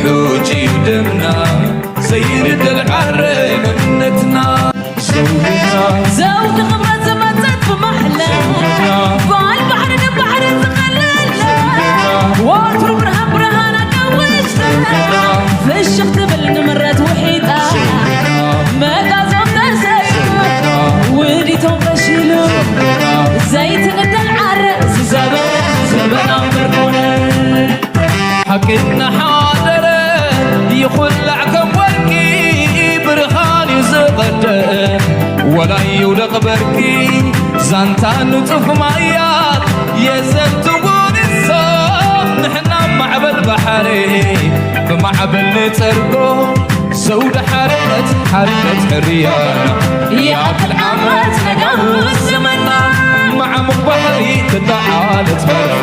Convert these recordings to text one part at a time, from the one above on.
ሕጂ ደምና ዘይርደል ዓረ መንነትና ዘውድና ዘውዲ ክብረት ዝመጸት ብማሕላ በዓል ባሕሪ ንባሕሪ ዝቐለላ ወትሩ ብርሃን ብርሃን ኣቀወሽታ ፍሽኽ ትብል ንምረት ውሒጣ መጋዞም ተሰዩ ውዲቶም ፈሺሉ ዘይትንደል ዓረ ዝዘበ ዘበና ምርኮነ ሓቂ እናሓደረ ይኹላዕ ከም ወርቂ ብርሃን እዩ ዝቐደ ወላ ይውደቕ በርቂ ዛንታ ንጡፍ ማያት የዘንትዎ ንሶም ንሕና ማዕበል ባሕሪ ብማዕበል ንጸርጎ ዘውዲ ሓርነት ሓርነት ሕርያና ይኣክል ዓመት ነጋውስ ዘመና ማዕሙቕ ባሕሪ ትተዓለት በርፍ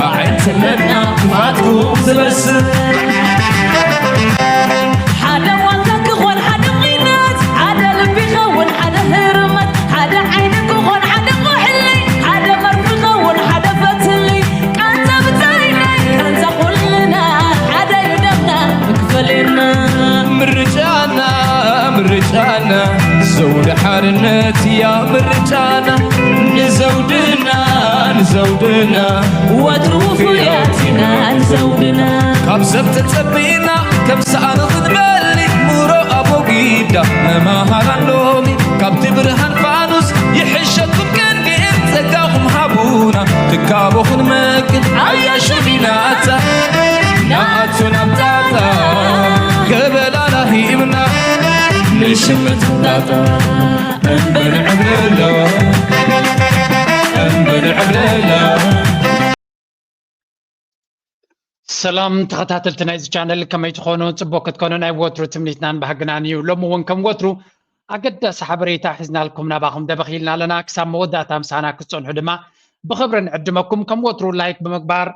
ኣዒንትነትና ክፋትኩም ዝበስል ሓደ ዋልታ ክኾን ሓደ ቑናት ሓደ ልቢ ኸውን ሓደ ህርመት ሓደ ዓይኒ ክኾን ሓደ ቁሕሊ ሓደ መርፊ ኸውን ሓደ ፈትሊ ቃንዛ ብታይና ቃንዛ ኩልና ሓደ እዩ ደምና ክፈልና ምርጫና ምርጫና ዘውዲ ሓርነት እያ ምርጫና ንዘውድና ንዘውድና ወትሩ ውፉያት ኢና ንዘውድና ካብ ሰብ ተጸቢና ከም ሰኣን ክትበሊ ሙሮ ኣቦጊዳ መማሃራን ሎሚ ካብቲ ብርሃን ፋኑስ ይሕሸኩም ክንግን ጸጋኹም ሃቡና ትካቦ ክንመግብ ኣያ ሸፊናታ ንኣቱ ናብ ጣጣ ገበላና ሂብና ንሽምት ጣጣ እምበር ዕብለሎ እምበር ዕብለሎ ሰላም ተኸታተልቲ ናይዚ ቻነል ከመይ ትኾኑ? ጽቡቅ ክትኮኑ ናይ ወትሩ ትምኒትናን ባህግናን እዩ። ሎሚ እውን ከም ወትሩ ኣገዳሲ ሓበሬታ ሒዝናልኩም ናባኹም ደበኽ ኢልና ኣለና። ክሳብ መወዳእታ ምሳና ክትጸንሑ ድማ ብኽብሪ ንዕድመኩም። ከም ወትሩ ላይክ ብምግባር፣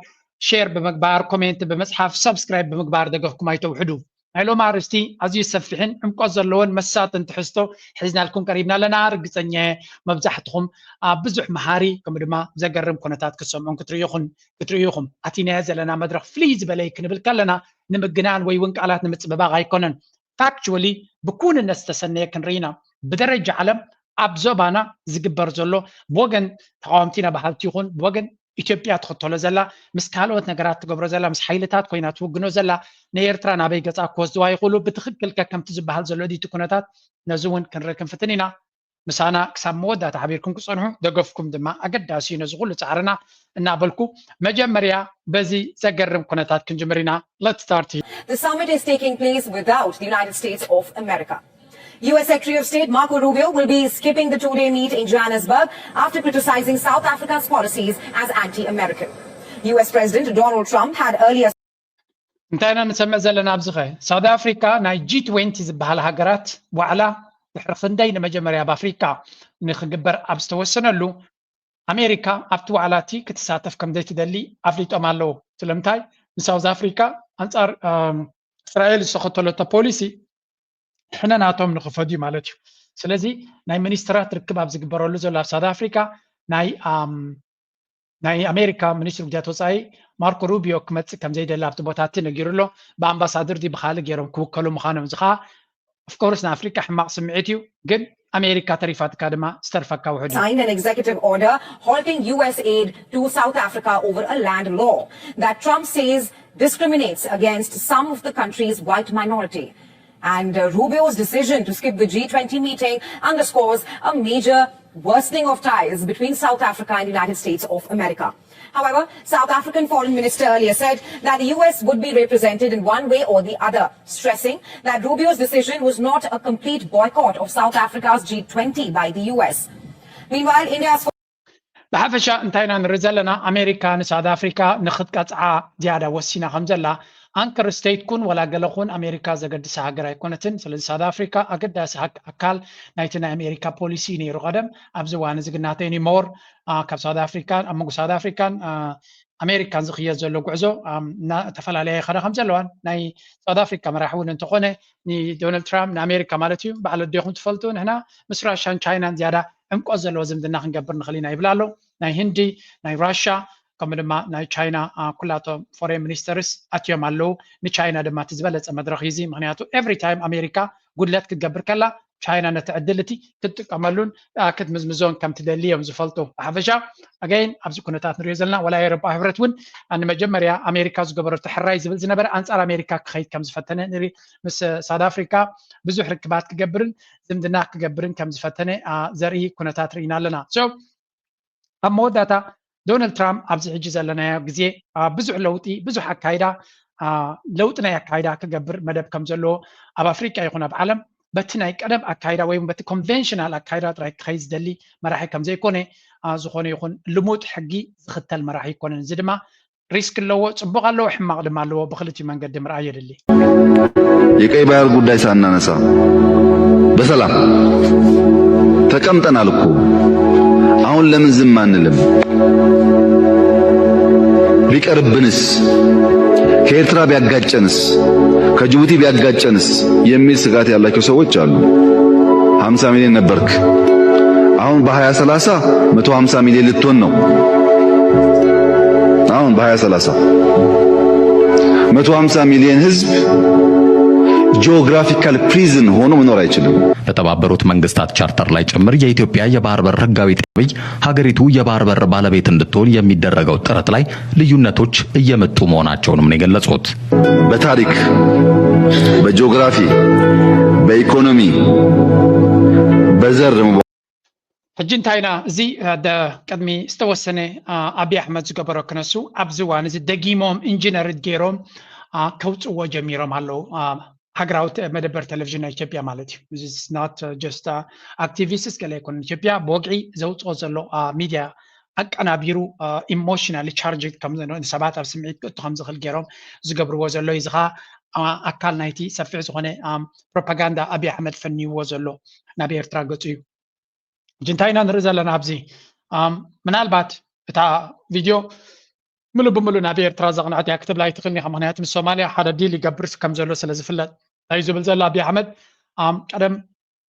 ሼር ብምግባር፣ ኮሜንት ብምጽሓፍ፣ ሰብስክራይብ ብምግባር ደገፍኩም ኣይተውሕዱ። ናይ ሎሚ ኣርእስቲ ኣዝዩ ሰፊሕን ዕምቆት ዘለዎን መሳጥን ትሕዝቶ ሒዝናልኩም ቀሪብና ኣለና። ርግጸኛ እየ መብዛሕትኹም ኣብ ብዙሕ መሃሪ ከምኡ ድማ ዘገርም ኩነታት ክትሰምዑን ክትርእዩ ኢኹም። ክትርእዩ ኢኹም። ኣቲናዮ ዘለና መድረኽ ፍልይ ዝበለ እዩ ክንብል ከለና ንምግናን ወይ እውን ቃላት ንምጽብባቕ ኣይኮነን። ፋክቹዋሊ ብኩንነት ዝተሰነየ ክንርኢ ኢና። ብደረጃ ዓለም ኣብ ዞባና ዝግበር ዘሎ ብወገን ተቓወምቲ ኢና በሃልቲ ይኹን ብወገን ኢትዮጵያ ትኽተሎ ዘላ ምስ ካልኦት ነገራት ትገብሮ ዘላ ምስ ሓይልታት ኮይና ትውግኖ ዘላ ንኤርትራ ናበይ ገጻ ክወስድዋ ይኽእሉ ብትኽክል ከ ከምቲ ዝበሃል ዘሎ ድዩ እቲ ኩነታት ነዚ እውን ክንርኢ ክንፍትን ኢና ምሳና ክሳብ መወዳእታ ሓቢርኩም ክጸንሑ ደገፍኩም ድማ ኣገዳሲ እዩ ነዚ ኩሉ ጻዕርና እናበልኩ መጀመርያ በዚ ዘገርም ኩነታት ክንጅምር ኢና let's start here The summit is taking place without the United States of America. U S Secretary of State Marco Rubio will be skipping the two-day meet in Johannesburg after criticizing South Africa's policies as anti-American. U S President Donald Trump had earlier እንታይ ኢና ንሰምዕ ዘለና ኣብዚ ኸ ሳውት ኣፍሪካ ናይ ጂ ትዌንቲ ዝበሃል ሃገራት ዋዕላ ድሕሪ ክንደይ ንመጀመርያ ኣብ ኣፍሪካ ንክግበር ኣብ ዝተወሰነሉ ኣሜሪካ ኣብቲ ዋዕላ እቲ ክትሳተፍ ከም ዘይትደሊ ኣፍሊጦም ኣለዉ ስለምንታይ ንሳውዝ ኣፍሪካ ኣንፃር እስራኤል ዝተኸተለቶ ፖሊሲ ሕነ ናቶም ንክፈድዩ ማለት እዩ ስለዚ ናይ ሚኒስትራት ርክብ ኣብ ዝግበረሉ ዘሎ ኣብ ሳውት ኣፍሪካ ናይ ናይ ኣሜሪካ ሚኒስትሪ ጉዳያት ወፃኢ ማርኮ ሩቢዮ ክመፅእ ከም ዘይደሊ ኣብቲ ቦታ እቲ ነጊሩ ኣሎ ብኣምባሳደር ድዩ ብካልእ ገይሮም ክውከሉ ምዃኖም እዚ ከዓ ኦፍኮርስ ንኣፍሪካ ሕማቅ ስምዒት እዩ ግን ኣሜሪካ ተሪፋትካ ድማ ዝተርፈካ ውሕድ እዩ signed an executive order halting U S aid to South Africa over a land law that Trump says discriminates against some of the country's white minority. And uh, Rubio's decision to skip the G twenty meeting underscores a major worsening of ties between South Africa and the United States of America. However, South African Foreign Minister earlier said that the U S would be represented in one way or the other, stressing that Rubio's decision was not a complete boycott of South Africa's G twenty by the U S. Meanwhile, India's ብሓፈሻ እንታይ ኢና ንርኢ ዘለና ኣሜሪካ ንሳውት ኣፍሪካ ንክትቀፅዓ ዝያዳ ወሲና ከም ዘላ ኣንከር ስቴት ኩን ወላ ገለ ኩን ኣሜሪካ ዘገድሳ ሃገር ኣይኮነትን ስለዚ ሳውት ኣፍሪካ ኣገዳሲ ኣካል ናይቲ ናይ ኣሜሪካ ፖሊሲ ነይሩ ቀደም ኣብዚ እዋን እዚ ግናተይን ሞር ካብ ሳውት ኣፍሪካ ኣብ መንጎ ሳውት ኣፍሪካን ኣሜሪካን ዝኽየድ ዘሎ ጉዕዞ ዝተፈላለያ ይኸዳ ከም ዘለዋን ናይ ሳውት ኣፍሪካ መራሒ እውን እንተኾነ ንዶናልድ ትራምፕ ንኣሜሪካ ማለት እዩ በዓል ኣዴኹም ትፈልጡ ንሕና ምስ ራሻን ቻይናን ዝያዳ ዕምቆት ዘለዎ ዝምድና ክንገብር ንኽእል ኢና ይብል ኣሎ ናይ ህንዲ ናይ ራሻ ከምኡ ድማ ናይ ቻይና ኩላቶም ፎሬን ሚኒስተርስ ኣትዮም ኣለዉ። ንቻይና ድማ እቲ ዝበለፀ መድረኽ እዩ እዚ። ምክንያቱ ኤቭሪ ታይም ኣሜሪካ ጉድለት ክትገብር ከላ ቻይና ነቲ ዕድል እቲ ክትጥቀመሉን ክትምዝምዞን ከም ትደሊ እዮም ዝፈልጡ። ብሓፈሻ ኣገይን ኣብዚ ኩነታት ንሪኦ ዘለና ዋላ ኤሮፓ ሕብረት እውን ንመጀመርያ ኣሜሪካ ዝገበረቶ ሕራይ ዝብል ዝነበረ ኣንፃር ኣሜሪካ ክኸይድ ከም ዝፈተነ ንርኢ። ምስ ሳውት ኣፍሪካ ብዙሕ ርክባት ክገብርን ዝምድና ክገብርን ከም ዝፈተነ ዘርኢ ኩነታት ርኢና ኣለና። ኣብ መወዳእታ ዶናልድ ትራምፕ ኣብዚ ሕጂ ዘለናዮ ግዜ ብዙሕ ለውጢ ብዙሕ ኣካይዳ ለውጢ ናይ ኣካይዳ ክገብር መደብ ከም ዘለዎ ኣብ ኣፍሪቃ ይኹን ኣብ ዓለም በቲ ናይ ቀደም ኣካይዳ ወይ በቲ ኮንቨንሽናል ኣካይዳ ጥራይ ክኸይድ ዝደሊ መራሒ ከም ዘይኮነ ዝኾነ ይኹን ልሙድ ሕጊ ዝኽተል መራሒ ኣይኮነን። እዚ ድማ ሪስክ ኣለዎ፣ ፅቡቕ ኣለዎ፣ ሕማቕ ድማ ኣለዎ። ብክልቲኡ መንገዲ ምርኣይ የድሊ። የቀይ ባህር ጉዳይ ሳናነሳ በሰላም ተቀምጠናል እኮ። አሁን ለምን ዝም አንልም? ቢቀርብንስ፣ ከኤርትራ ቢያጋጨንስ፣ ከጅቡቲ ቢያጋጨንስ የሚል ስጋት ያላቸው ሰዎች አሉ። ሀምሳ ሚሊዮን ነበርክ፣ አሁን በሃያ ሰላሳ መቶ ሀምሳ ሚሊዮን ልትሆን ነው። አሁን በሃያ ሰላሳ መቶ ሀምሳ ሚሊዮን ህዝብ geographical prison ሆኖ መኖር አይችልም። በተባበሩት መንግስታት ቻርተር ላይ ጭምር የኢትዮጵያ የባህር በር ህጋዊ ጠብይ ሀገሪቱ የባህር በር ባለቤት እንድትሆን የሚደረገው ጥረት ላይ ልዩነቶች እየመጡ መሆናቸውንም ነው የገለጹት። በታሪክ፣ በጂኦግራፊ፣ በኢኮኖሚ፣ በዘር ደግሞ ሕጂ እንታይ ኢና እዚ ቅድሚ ዝተወሰነ ኣብይ ኣሕመድ ዝገበሮ ክነሱ ኣብዚ እዋን እዚ ደጊሞም ኢንጂነር ገይሮም ከውፅዎ ጀሚሮም ኣለዉ። ሃገራዊ መደበር ቴሌቪዥን ናይ ኢትዮጵያ ማለት እዩ። This is not just activists ገለ ኣይኮነን። ኢትዮጵያ ብወግዒ ዘውፅኦ ዘሎ ሚድያ ኣቀናቢሩ ኢሞሽናሊ ቻርጅ ሰባት ኣብ ስምዒት ክእቱ ከም ዝኽእል ገይሮም ዝገብርዎ ዘሎ እዩ። እዚ ኸዓ ኣካል ናይቲ ሰፊሕ ዝኾነ ፕሮፓጋንዳ ኣብይ ኣሕመድ ፈንይዎ ዘሎ ናብ ኤርትራ ገፁ እዩ። ሕጂ እንታይ ኢና ንርኢ ዘለና ኣብዚ? ምናልባት እታ ቪድዮ ምሉእ ብምሉእ ናብ ኤርትራ ዘቕንዐት እያ ክትብላ ኣይትኽእልን ኢኻ። ምኽንያቱ ምስ ሶማልያ ሓደ ዲል ይገብር ከም ዘሎ ስለ ዝፍለጥ እዩ ዝብል ዘሎ ኣብይ ኣሕመድ። ቀደም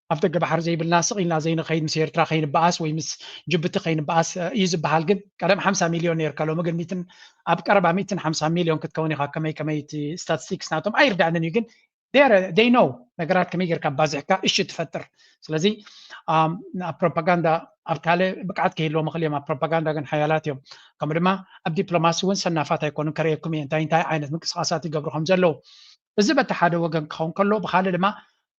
ኣብ ደገ ባሕሪ ዘይብልና ስቕ ኢልና ዘይንኸይድ ምስ ኤርትራ ከይንበኣስ ወይ ምስ ጅቡቲ ከይንበኣስ እዩ ዝበሃል። ግን ቀደም ሓምሳ ሚልዮን ነርካ፣ ሎሚ ግን ሚትን ኣብ ቀረባ ሚትን ሓምሳ ሚልዮን ክትከውን ኢኻ። ከመይ ከመይ እቲ ስታቲስቲክስ ናቶም ኣይርዳእንን እዩ። ግን they know ነገራት ከመይ ጌርካ ባዝሕካ እሺ ትፈጥር። ስለዚ ኣብ ፕሮፓጋንዳ ኣብ ካልእ ብቅዓት ከይህልዎም ይኽእል እዮም። ኣብ ፕሮፓጋንዳ ግን ሓያላት እዮም። ከምኡ ድማ ኣብ ዲፕሎማሲ እውን ሰናፋት ኣይኮኑን። ከርእየኩም እየ እንታይ እንታይ ዓይነት ምንቅስቃሳት ይገብሩ ከም ዘለዉ። እዚ በቲ ሓደ ወገን ክኸውን ከሎ ብካልእ ድማ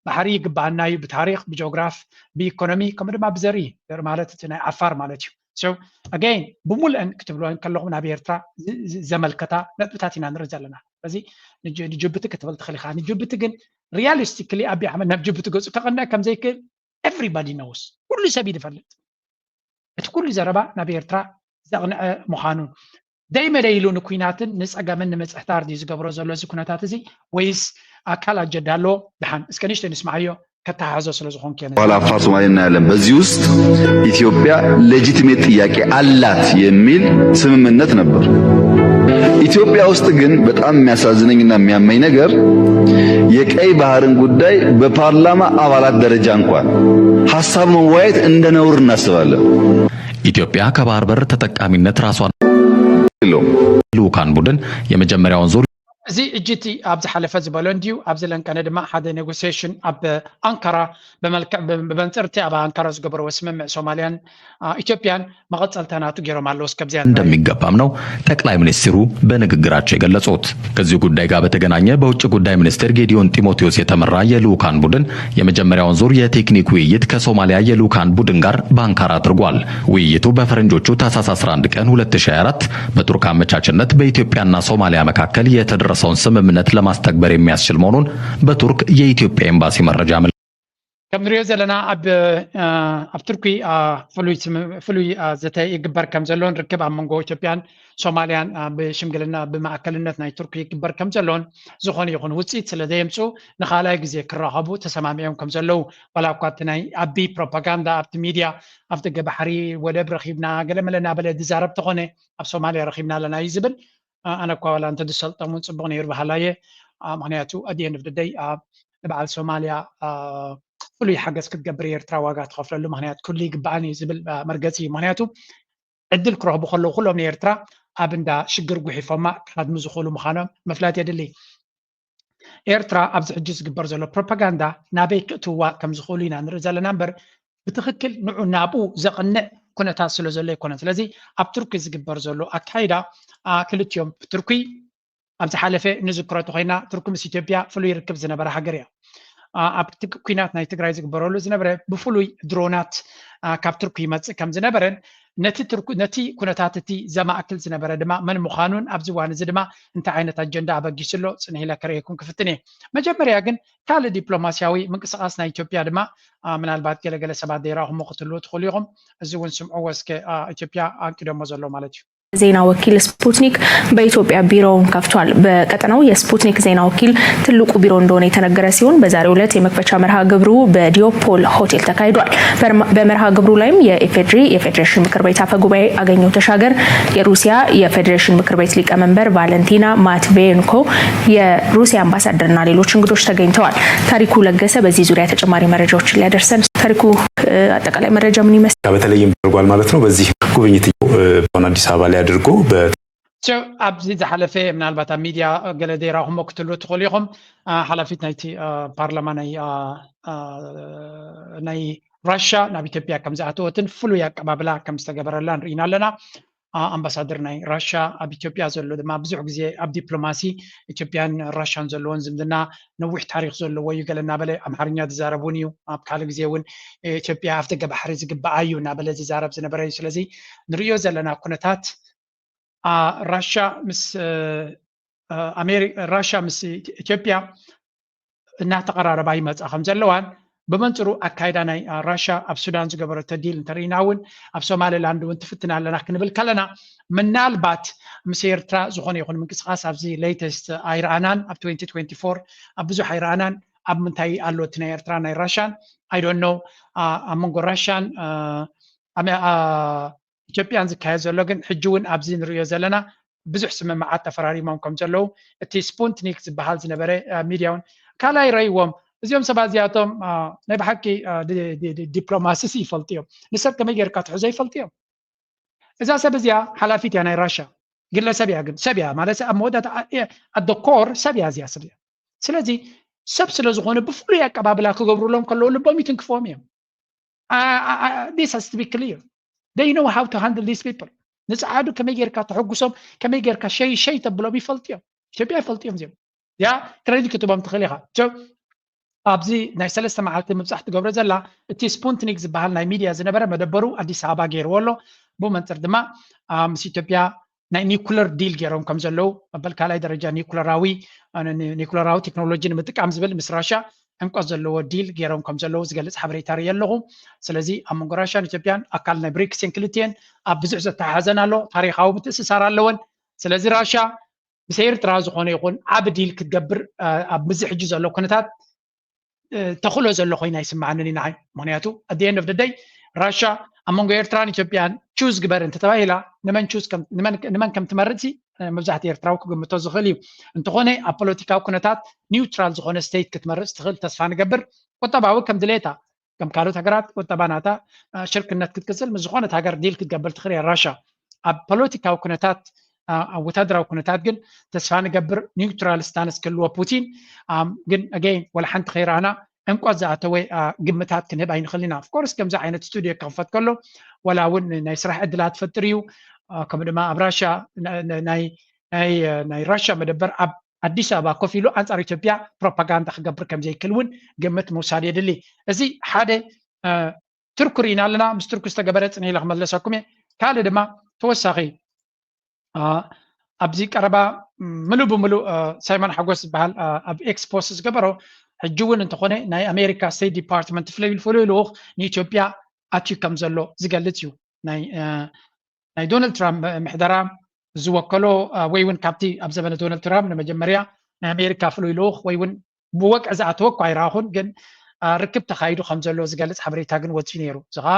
ባሕሪ ይግባኣና እዩ ብታሪክ ብጂኦግራፍ ብኢኮኖሚ ከምኡ ድማ ብዘርኢ ዘርኢ ማለት እቲ ናይ ዓፋር ማለት እዩ። ኣገይን ብሙልአን ክትብልወን ከለኹም ናብ ኤርትራ ዘመልከታ ነጥብታት ኢና ንርኢ ዘለና። ስለዚ ንጅቡቲ ክትብል ትኽእል ኢኻ። ንጅቡቲ ግን ሪያሊስቲክሊ ኣብይ ኣሕመድ ናብ ጅቡቲ ገፁ ከቐንዕ ከም ዘይክእል everybody knows፣ ኩሉ ሰብ እዩ ዝፈልጥ። እቲ ኩሉ ዘረባ ናብ ኤርትራ ዘቕንዐ ምዃኑ ደይመደይሉ ንኩናትን ንፀገምን ንምፅሕታር ድዩ ዝገብሮ ዘሎ እዚ ኩነታት እዚ ወይስ ኣካል ኣጀንዳ ኣለዎ? ደሓን እስከ ንእሽተይ ንስምዓዮ። ከተሓሕዞ ስለ ዝኾንኩ እየ ነዚ። ኋላ አፋር ሶማሌ እናያለን። በዚህ ውስጥ ኢትዮጵያ ሌጂቲሜት ጥያቄ አላት የሚል ስምምነት ነበር። ኢትዮጵያ ውስጥ ግን በጣም የሚያሳዝነኝና የሚያመኝ ነገር የቀይ ባህርን ጉዳይ በፓርላማ አባላት ደረጃ እንኳን ሀሳብ መወያየት እንደ ነውር እናስባለን። ኢትዮጵያ ከባህር በር ተጠቃሚነት ራሷን የለውም። ልኡካን ቡድን የመጀመሪያውን ዙር እዚ እጅቲ ኣብ ዝሓለፈ ዝበሎ እንዲዩ። ኣብዚ ለንቀነ ድማ ሓደ ኔጎሲዬሽን ኣብ ኣንካራ ብመልክዕ ብመንፅርቲ ኣብ ኣንካራ ዝገበርዎ ስምምዕ ሶማልያን ኢትዮጵያን መቐፀልታ ናቱ ገይሮም ኣለዉ። እስከብዚያ እንደሚገባም ነው ጠቅላይ ሚኒስትሩ በንግግራቸው የገለጹት። ከዚሁ ጉዳይ ጋር በተገናኘ በውጭ ጉዳይ ሚኒስቴር ጌዲዮን ጢሞቴዎስ የተመራ የልኡካን ቡድን የመጀመሪያውን ዙር የቴክኒክ ውይይት ከሶማሊያ የልኡካን ቡድን ጋር በአንካራ አድርጓል። ውይይቱ በፈረንጆቹ ታህሳስ አስራ አንድ ቀን ሁለት ሺህ ሃያ አራት በቱርክ አመቻችነት በኢትዮጵያና ሶማሊያ መካከል የተደረሰውን ስምምነት ለማስተግበር የሚያስችል መሆኑን በቱርክ የኢትዮጵያ ኤምባሲ መረጃ ያመለክታል። ከም ንሪኦ ዘለና ኣብ ኣብ ቱርኪ ፍሉይ ዘተ ይግበር ከም ዘሎን ርክብ ኣብ መንጎ ኢትዮጵያን ሶማልያን ብሽምግልና ብማእከልነት ናይ ቱርኪ ይግበር ከም ዘሎን ዝኾነ ይኹን ውፅኢት ስለ ዘየምፅኡ ንኻልኣይ ግዜ ክራኸቡ ተሰማሚዖም ከም ዘለዉ ዋላ እኳ እቲ ናይ ኣቢ ፕሮፓጋንዳ ኣብቲ ሚድያ ኣብ ደገ ባሕሪ ወደብ ረኺብና ገለመለ እናበለ ዝዛረብ ተኾነ ኣብ ሶማልያ ረኺብና ኣለና እዩ ዝብል። ኣነ እኳ ዋላ እንተ ዝሰልጠም እውን ፅቡቕ ነይሩ በሃላይ እየ። ምክንያቱ ኣዲኤን ፍ ደደይ ንበዓል ሶማልያ ፍሉይ ሓገዝ ክትገብር ኤርትራ ዋጋ ትኸፍለሉ ምክንያት ኩሉ ይግባኣን እዩ ዝብል መርገፂ እዩ። ምክንያቱ ዕድል ክረኽቡ ከለዉ ኩሎም ንኤርትራ ኣብ እንዳ ሽግር ጉሒፎማ ክሃድሙ ዝኽእሉ ምዃኖም ምፍላጥ የድሊ። ኤርትራ ኣብዚ ሕጂ ዝግበር ዘሎ ፕሮፓጋንዳ ናበይ ክእትውዋ ከም ዝኽእሉ ኢና ንርኢ ዘለና እምበር፣ ብትኽክል ንዑ ናብኡ ዘቕንዕ ኩነታት ስለ ዘሎ ኣይኮነን። ስለዚ ኣብ ቱርኪ ዝግበር ዘሎ ኣካይዳ፣ አ፣ ክልቲኦም፣ ቱርኪ ኣብ ዝሓለፈ ንዝክሮ እንተኾይና፣ ቱርኪ ምስ ኢትዮጵያ ፍሉይ ርክብ ዝነበረ ሃገር እያ። አ፣ ኣብ ትግ-፣ ኲናት ናይ ትግራይ ዝግበረሉ ዝነበረ ብፍሉይ ድሮናት፣ አ፣ ካብ ቱርኪ ይመጽእ ከም ዝነበረን ነቲ ቱርኪ፣ ነቲ ኩነታት እቲ ዘማእክል ዝነበረ ድማ መን ምዃኑን ኣብዚ እዋን እዚ ድማ እንታይ ዓይነት ኣጀንዳ ኣበጊሱ ኣሎ ጽንሕ ኢለ ከርእየኩም ክፍትን እየ። መጀመርያ ግን ካልእ ዲፕሎማስያዊ ምንቅስቓስ ናይ ኢትዮጵያ ድማ፣ አ፣ ምናልባት ገለገለ ሰባት ዘይረኣኹሞ ክትህልዉ ትኽእሉ ኢኹም። እዚ እውን ስምዕዎ እስከ፣ አ፣ ኢትዮጵያ ኣንቂዶሞ ዘሎ ማለት እዩ። ዜና ወኪል ስፑትኒክ በኢትዮጵያ ቢሮውን ከፍቷል። በቀጠናው የስፑትኒክ ዜና ወኪል ትልቁ ቢሮ እንደሆነ የተነገረ ሲሆን በዛሬው ዕለት የመክፈቻ መርሃ ግብሩ በዲዮፖል ሆቴል ተካሂዷል። በርማ-፣ በመርሃ ግብሩ ላይም የኢፌድሪ የፌዴሬሽን ምክር ቤት አፈ ጉባኤ አገኘሁ ተሻገር፣ የሩሲያ የፌዴሬሽን ምክር ቤት ሊቀመንበር ቫለንቲና ማትቬንኮ፣ የሩሲያ አምባሳደርና ሌሎች እንግዶች ተገኝተዋል። ታሪኩ ለገሰ በዚህ ዙሪያ ተጨማሪ መረጃዎችን ሊያደርሰን። ታሪኩ፣ እ፣ አጠቃላይ መረጃ ምን ይመስላል? በተለይም ተደርጓል ማለት ነው። በዚህ ጉብኝት፣ እ፣ አሁን አዲስ አበባ ላይ አድርጎ በ- So፣ ኣብዚ ዝሓለፈ ምናልባት ኣብ ሚድያ ገለ ዘይረኣኹሞ ክትህልዉ ትኽእሉ ኢኹም። አ፣ ሓላፊት ናይቲ፣ አ፣ ፓርላማ ናይ፣ አ፣ አ፣ ናይ ራሻ ናብ ኢትዮጵያ ከም ዝኣተወትን ፍሉይ ኣቀባብላ ከም ዝተገበረላን ርኢና ኣለና። አ፣ ኣምባሳደር ናይ ራሻ ኣብ ኢትዮጵያ ዘሎ ድማ ብዙሕ ግዜ ኣብ ዲፕሎማሲ ኢትዮጵያን ራሻን ዘለዎን ዝምድና ነዊሕ ታሪክ ዘለዎ እዩ ገለ እናበለ ኣምሓርኛ ዝዛረብ እውን እዩ። ኣብ ካልእ ግዜ እውን ኢትዮጵያ ኣፍ ደገ ባሕሪ ዝግባኣ እዩ እናበለ ዝዛረብ ዝነበረ እዩ። ስለዚ ንርእዮ ዘለና ኩነታት፣ አ፣ ራሻ ምስ፣ እ፣ እ፣ ኣሜሪ-፣ ራሻ ምስ ኢት-፣ ኢትዮጵያ እናተቐራረባ ይመጻ ከም ዘለዋን ብመንጽሩ ኣካይዳ ናይ፣ አ፣ ራሻ ኣብ ሱዳን ዝገበረቶ ዲል እንተርኢና እውን ኣብ ሶማሌላንድ እውን ትፍትን ኣለና ክንብል ከለና ምናልባት ምስ ኤርትራ ዝኾነ ይኹን ምንቅስቓስ ኣብዚ ሌተስት ኣይረኣናን። ኣብ ትዌንቲ ትዌንቲ ፎር ኣብ ብዙሕ ኣይረኣናን። ኣብ ምንታይ ኣሎ እቲ ናይ ኤርትራ ናይ ራሻን? I don't know። አ፣ ኣብ መንጎ ራሻን፣ አ፣ ኣመ-፣ አ፣ ኢትዮጵያን ዝካየድ ዘሎ ግን ሕጂ እውን ኣብዚ ንርእዮ ዘለና ብዙሕ ስምምዓት ተፈራሪሞም ከም ዘለዉ እቲ ስፑትኒክ ዝበሃል ዝነበረ፣ አ፣ ሚድያ እውን ካልኣይ ረይዎም። እዚኦም ሰባት እዚኣቶም፣ አ፣ ናይ ብሓቂ፣ አ፣ ዲ-፣ ዲ-፣ ዲ-፣ ዲፕሎማሲ ይፈልጡ እዮም። ንሰብ ከመይ ጌርካ ትሕዞ ይፈልጡ እዮም። እዛ ሰብ እዚኣ ሓላፊት እያ ናይ ራሻ። ግለሰብ እያ ግን፣ ሰብ እያ ማለት ኣብ መወዳእታ፣ አ-፣ አ-፣ at the core ሰብ እያ እዚኣ ሰብ እያ። ስለዚ ሰብ ስለ ዝኾነ ብፍሉይ ኣቀባብላ ክገብሩሎም ከለዉ ልቦም ይትንክፍዎም እዮም። አ-፣ አ-፣ አ-፣ this has to be clear. They know how to handle these people. ንጸዓዱ ከመይ ጌርካ ተሐጉሶም፣ ከመይ ጌርካ ሸይ ሸይ ተብሎም ይፈልጡ እዮም። ኢትዮጵያ ይፈልጡ እዮም እዚኦም። ያ ክሬዲት ክትቦም ትኽእል ኢኻ። So፣ ኣብዚ ናይ ሰለስተ መዓልቲ ምብጻሕ ትገብሮ ዘላ፣ እቲ ስፑትኒክ ዝበሃል ናይ ሚድያ ዝነበረ መደበሩ ኣዲስ ኣበባ ገይርዎ ኣሎ። ብኡ መንጽር ድማ፣ አ፣ ምስ ኢትዮጵያ ናይ ኒኩለር ዲል ገይሮም ከም ዘለዉ፣ መበል ካልኣይ ደረጃ ኒኩለራዊ፣ አ፣ ኒ-፣ ኒ-፣ ኒኩለራዊ ቴክኖሎጂ ንምጥቃም ዝብል ምስ ራሻ ዕምቆት ዘለዎ ዲል ገይሮም ከም ዘለዉ ዝገልጽ ሓበሬታ ርኢ ኣለኹ። ስለዚ ኣብ መንጎ ራሻን ኢትዮጵያን ኣካል ናይ ብሪክስን ክልቲኤን ኣብ ብዙሕ ዘተሓሓዘን ኣሎ፣ ታሪኻዊ ምትእስሳር ኣለወን። ስለዚ ራሻ ምስ ኤርትራ ዝኾነ ይኹን ዓቢ ዲል ክትገብር፣ አ፣ ኣብ ምዚ ሕጂ ዘሎ ኩነታት፣ እ፣ ተኽእሎ ዘሎ ኮይና ይስምዓንን እዩ ንዓይ። ምኽንያቱ at the end of the day ራሻ ኣብ መንጎ ኤርትራን ኢትዮጵያን ቹዝ ግበር እንተተባሂላ ንመን ቹዝ ከም-፣ ንመን፣ ንመን ከም ትመርጽ እ፣ መብዛሕትኡ ኤርትራዊ ክግምቶ ዝኽእል እዩ። እንተኾነ ኣብ ፖለቲካዊ ኩነታት ኒውትራል ዝኾነ ስቴት ክትመርጽ ትኽእል ተስፋ ንገብር። ቁጠባዊ ከም ድሌታ ከም ካልኦት ሃገራት ቁጠባ ናታ፣ አ፣ ሽርክነት ክትቅጽል ምስ ዝኾነት ሃገር ዲል ክትገብር ትኽእል እያ ራሻ። ኣብ ፖለቲካዊ ኩነታት፣ አ፣ ኣብ ወታደራዊ ኩነታት ግን ተስፋ ንገብር ኒውትራል ስታንስ ክህልዎ ፑቲን። ኣም፣ ግን ኣገይን ወላ ሓንቲ ከይረኣና ዕምቆት ዝኣተወ፣ አ፣ ግምታት ክንህብ ኣይንኽእል ኢና። ኦፍኮርስ ከምዚ ዓይነት ስቱድዮ ክኽፈት ከሎ ዋላ እውን ናይ ስራሕ ዕድላት ትፈጥር እዩ። አ፣ ከምኡ ድማ ኣብ ራሻ ና-፣ ና-፣ ናይ፣ ናይ፣ አ፣ ናይ ራሻ መደበር ኣብ ኣዲስ ኣበባ ኮፍ ኢሉ ኣንጻር ኢትዮጵያ ፕሮፓጋንዳ ክገብር ከም ዘይክእል እውን ግምት ምውሳድ የድሊ። እዚ ሓደ፣ አ፣ ቱርኪ ርኢና ኣለና። ምስ ቱርኪ ዝተገበረ ጽንሕ ኢለ ክመለሰኩም እየ። ካልእ ድማ ተወሳኺ፣ አ፣ ኣብዚ ቀረባ ምሉእ ብምሉእ፣ አ፣ ሳይሞን ሓጎስ ዝበሃል፣ አ፣ ኣብ ኤክስ ፖስት ዝገበሮ፣ ሕጂ እውን እንተኾነ ናይ ኣሜሪካ ስቴት ዲፓርትመንት ፍሉይ፣ ፍሉይ ልኡኽ ንኢትዮጵያ ኣትዩ ከም ዘሎ ዝገልጽ እዩ። ናይ፣ አ፣ ናይ ዶናልድ ትራምፕ ምሕደራ ዝወከሎ፣ አ፣ ወይ እውን ካብቲ ኣብ ዘመነ ዶናልድ ትራምፕ ንመጀመርያ ናይ ኣሜሪካ ፍሉይ ልኡኽ ወይ እውን ብወግዒ ዝኣተወ እኳ ኣይረኣኹን፣ ግን፣ አ፣ ርክብ ተኻይዱ ከም ዘሎ ዝገልጽ ሓበሬታ ግን ወጺኡ ነይሩ። እዚ ኸኣ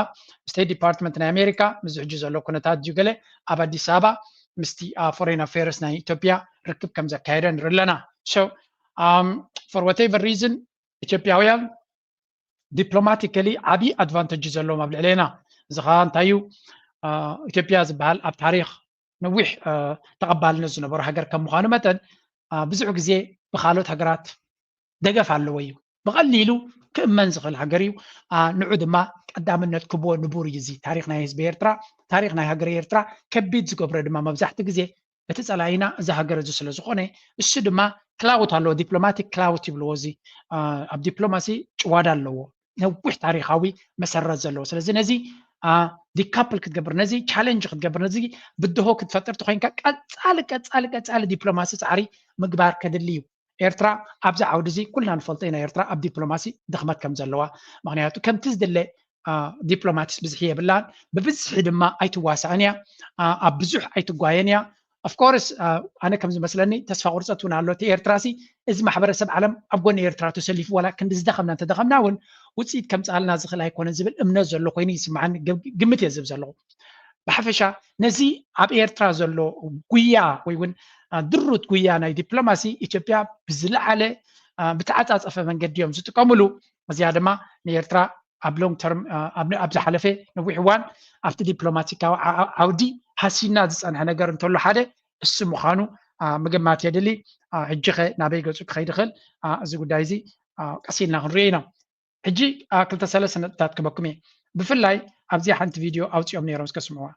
ስቴት ዲፓርትመንት ናይ ኣሜሪካ ምስዚ ሕጂ ዘሎ ኩነታት ድዩ ገለ ኣብ ኣዲስ ኣበባ ምስቲ፣ አ፣ ፎሬን ኣፌርስ ናይ ኢትዮጵያ ርክብ ከም ዘካየደ ንርኢ ኣለና። So፣ ኣም፣ for whatever reason ኢትዮጵያውያን ዲፕሎማቲካሊ ዓቢ ኣድቫንቴጅ እዩ ዘለዎም ኣብ ልዕሌና። እዚ ኸኣ እንታይ እዩ? አ፣ ኢትዮጵያ ዝበሃል ኣብ ታሪኽ ነዊሕ ተቐባልነት ዝነበሮ ሃገር ከም ምዃኑ መጠን ብዙሕ ግዜ ብካልኦት ሃገራት ደገፍ ኣለዎ እዩ። ብቐሊሉ ክእመን ዝኽእል ሃገር እዩ። ንዑ ድማ ቀዳምነት ክብዎ ንቡር እዩ። እዚ ታሪኽ ናይ ህዝቢ ኤርትራ፣ ታሪኽ ናይ ሃገር ኤርትራ ከቢድ ዝገብሮ ድማ መብዛሕትኡ ግዜ እቲ ጸላኢና እዚ ሃገር እዚ ስለ ዝኾነ፣ እሱ ድማ ክላውት ኣለዎ፣ ዲፕሎማቲክ ክላውት ይብልዎ። እዚ ኣብ ዲፕሎማሲ ጭዋዳ ኣለዎ፣ ነዊሕ ታሪኻዊ መሰረት ዘለዎ። ስለዚ ነዚ ዲካፕል ክትገብር፣ ነዚ ቻለንጅ ክትገብር፣ ነዚ ብድሆ ክትፈጥር ተኮይንካ ቀጻሊ ቀጻሊ ቀጻሊ ዲፕሎማሲ ጻዕሪ ምግባር ከድሊ እዩ። ኤርትራ ኣብዚ ዓውዲ እዚ ኩልና ንፈልጦ ኢና፣ ኤርትራ ኣብ ዲፕሎማሲ ድኽመት ከም ዘለዋ። ምክንያቱ ከምቲ ዝድለ ዲፕሎማትስ ብዝሒ የብላን፣ ብብዝሒ ድማ ኣይትዋሳእን እያ፣ ኣብ ብዙሕ ኣይትጓየን እያ። ኦፍኮርስ ኣነ ከም ዝመስለኒ ተስፋ ቁርፀት እውን ኣሎ። እቲ ኤርትራ ሲ እዚ ማሕበረሰብ ዓለም ኣብ ጎኒ ኤርትራ ተሰሊፉ ዋላ ክንዲ ዝደኸምና እንተደኸምና እውን ውፅኢት ከምፅኣልና ዝኽእል ኣይኮነን ዝብል እምነት ዘሎ ኮይኑ ይስምዓኒ፣ ግምት እየ ዝህብ ዘለኹ። ብሓፈሻ ነዚ ኣብ ኤርትራ ዘሎ ጉያ ወይ እውን ድሩት ጉያ ናይ ዲፕሎማሲ ኢትዮጵያ ብዝለዓለ ብተዓፃፀፈ መንገዲ እዮም ዝጥቀምሉ። እዚኣ ድማ ንኤርትራ ኣብ ሎንግ ተርም ኣብ ዝሓለፈ ነዊሕ እዋን ኣብቲ ዲፕሎማቲካዊ ዓውዲ ሃሲና ዝፀንሐ ነገር እንተሎ ሓደ እሱ ምዃኑ ምግማት የድሊ። ሕጂ ኸ ናበይ ገፁ ክኸይድ ይኽእል? እዚ ጉዳይ እዚ ቀስ ኢልና ክንሪኦ ኢና። ሕጂ ክልተ ሰለስተ ነጥብታት ክበኩም እየ። ብፍላይ ኣብዚኣ ሓንቲ ቪድዮ ኣውፂኦም ነይሮም፣ እስከ ስምዕዋ።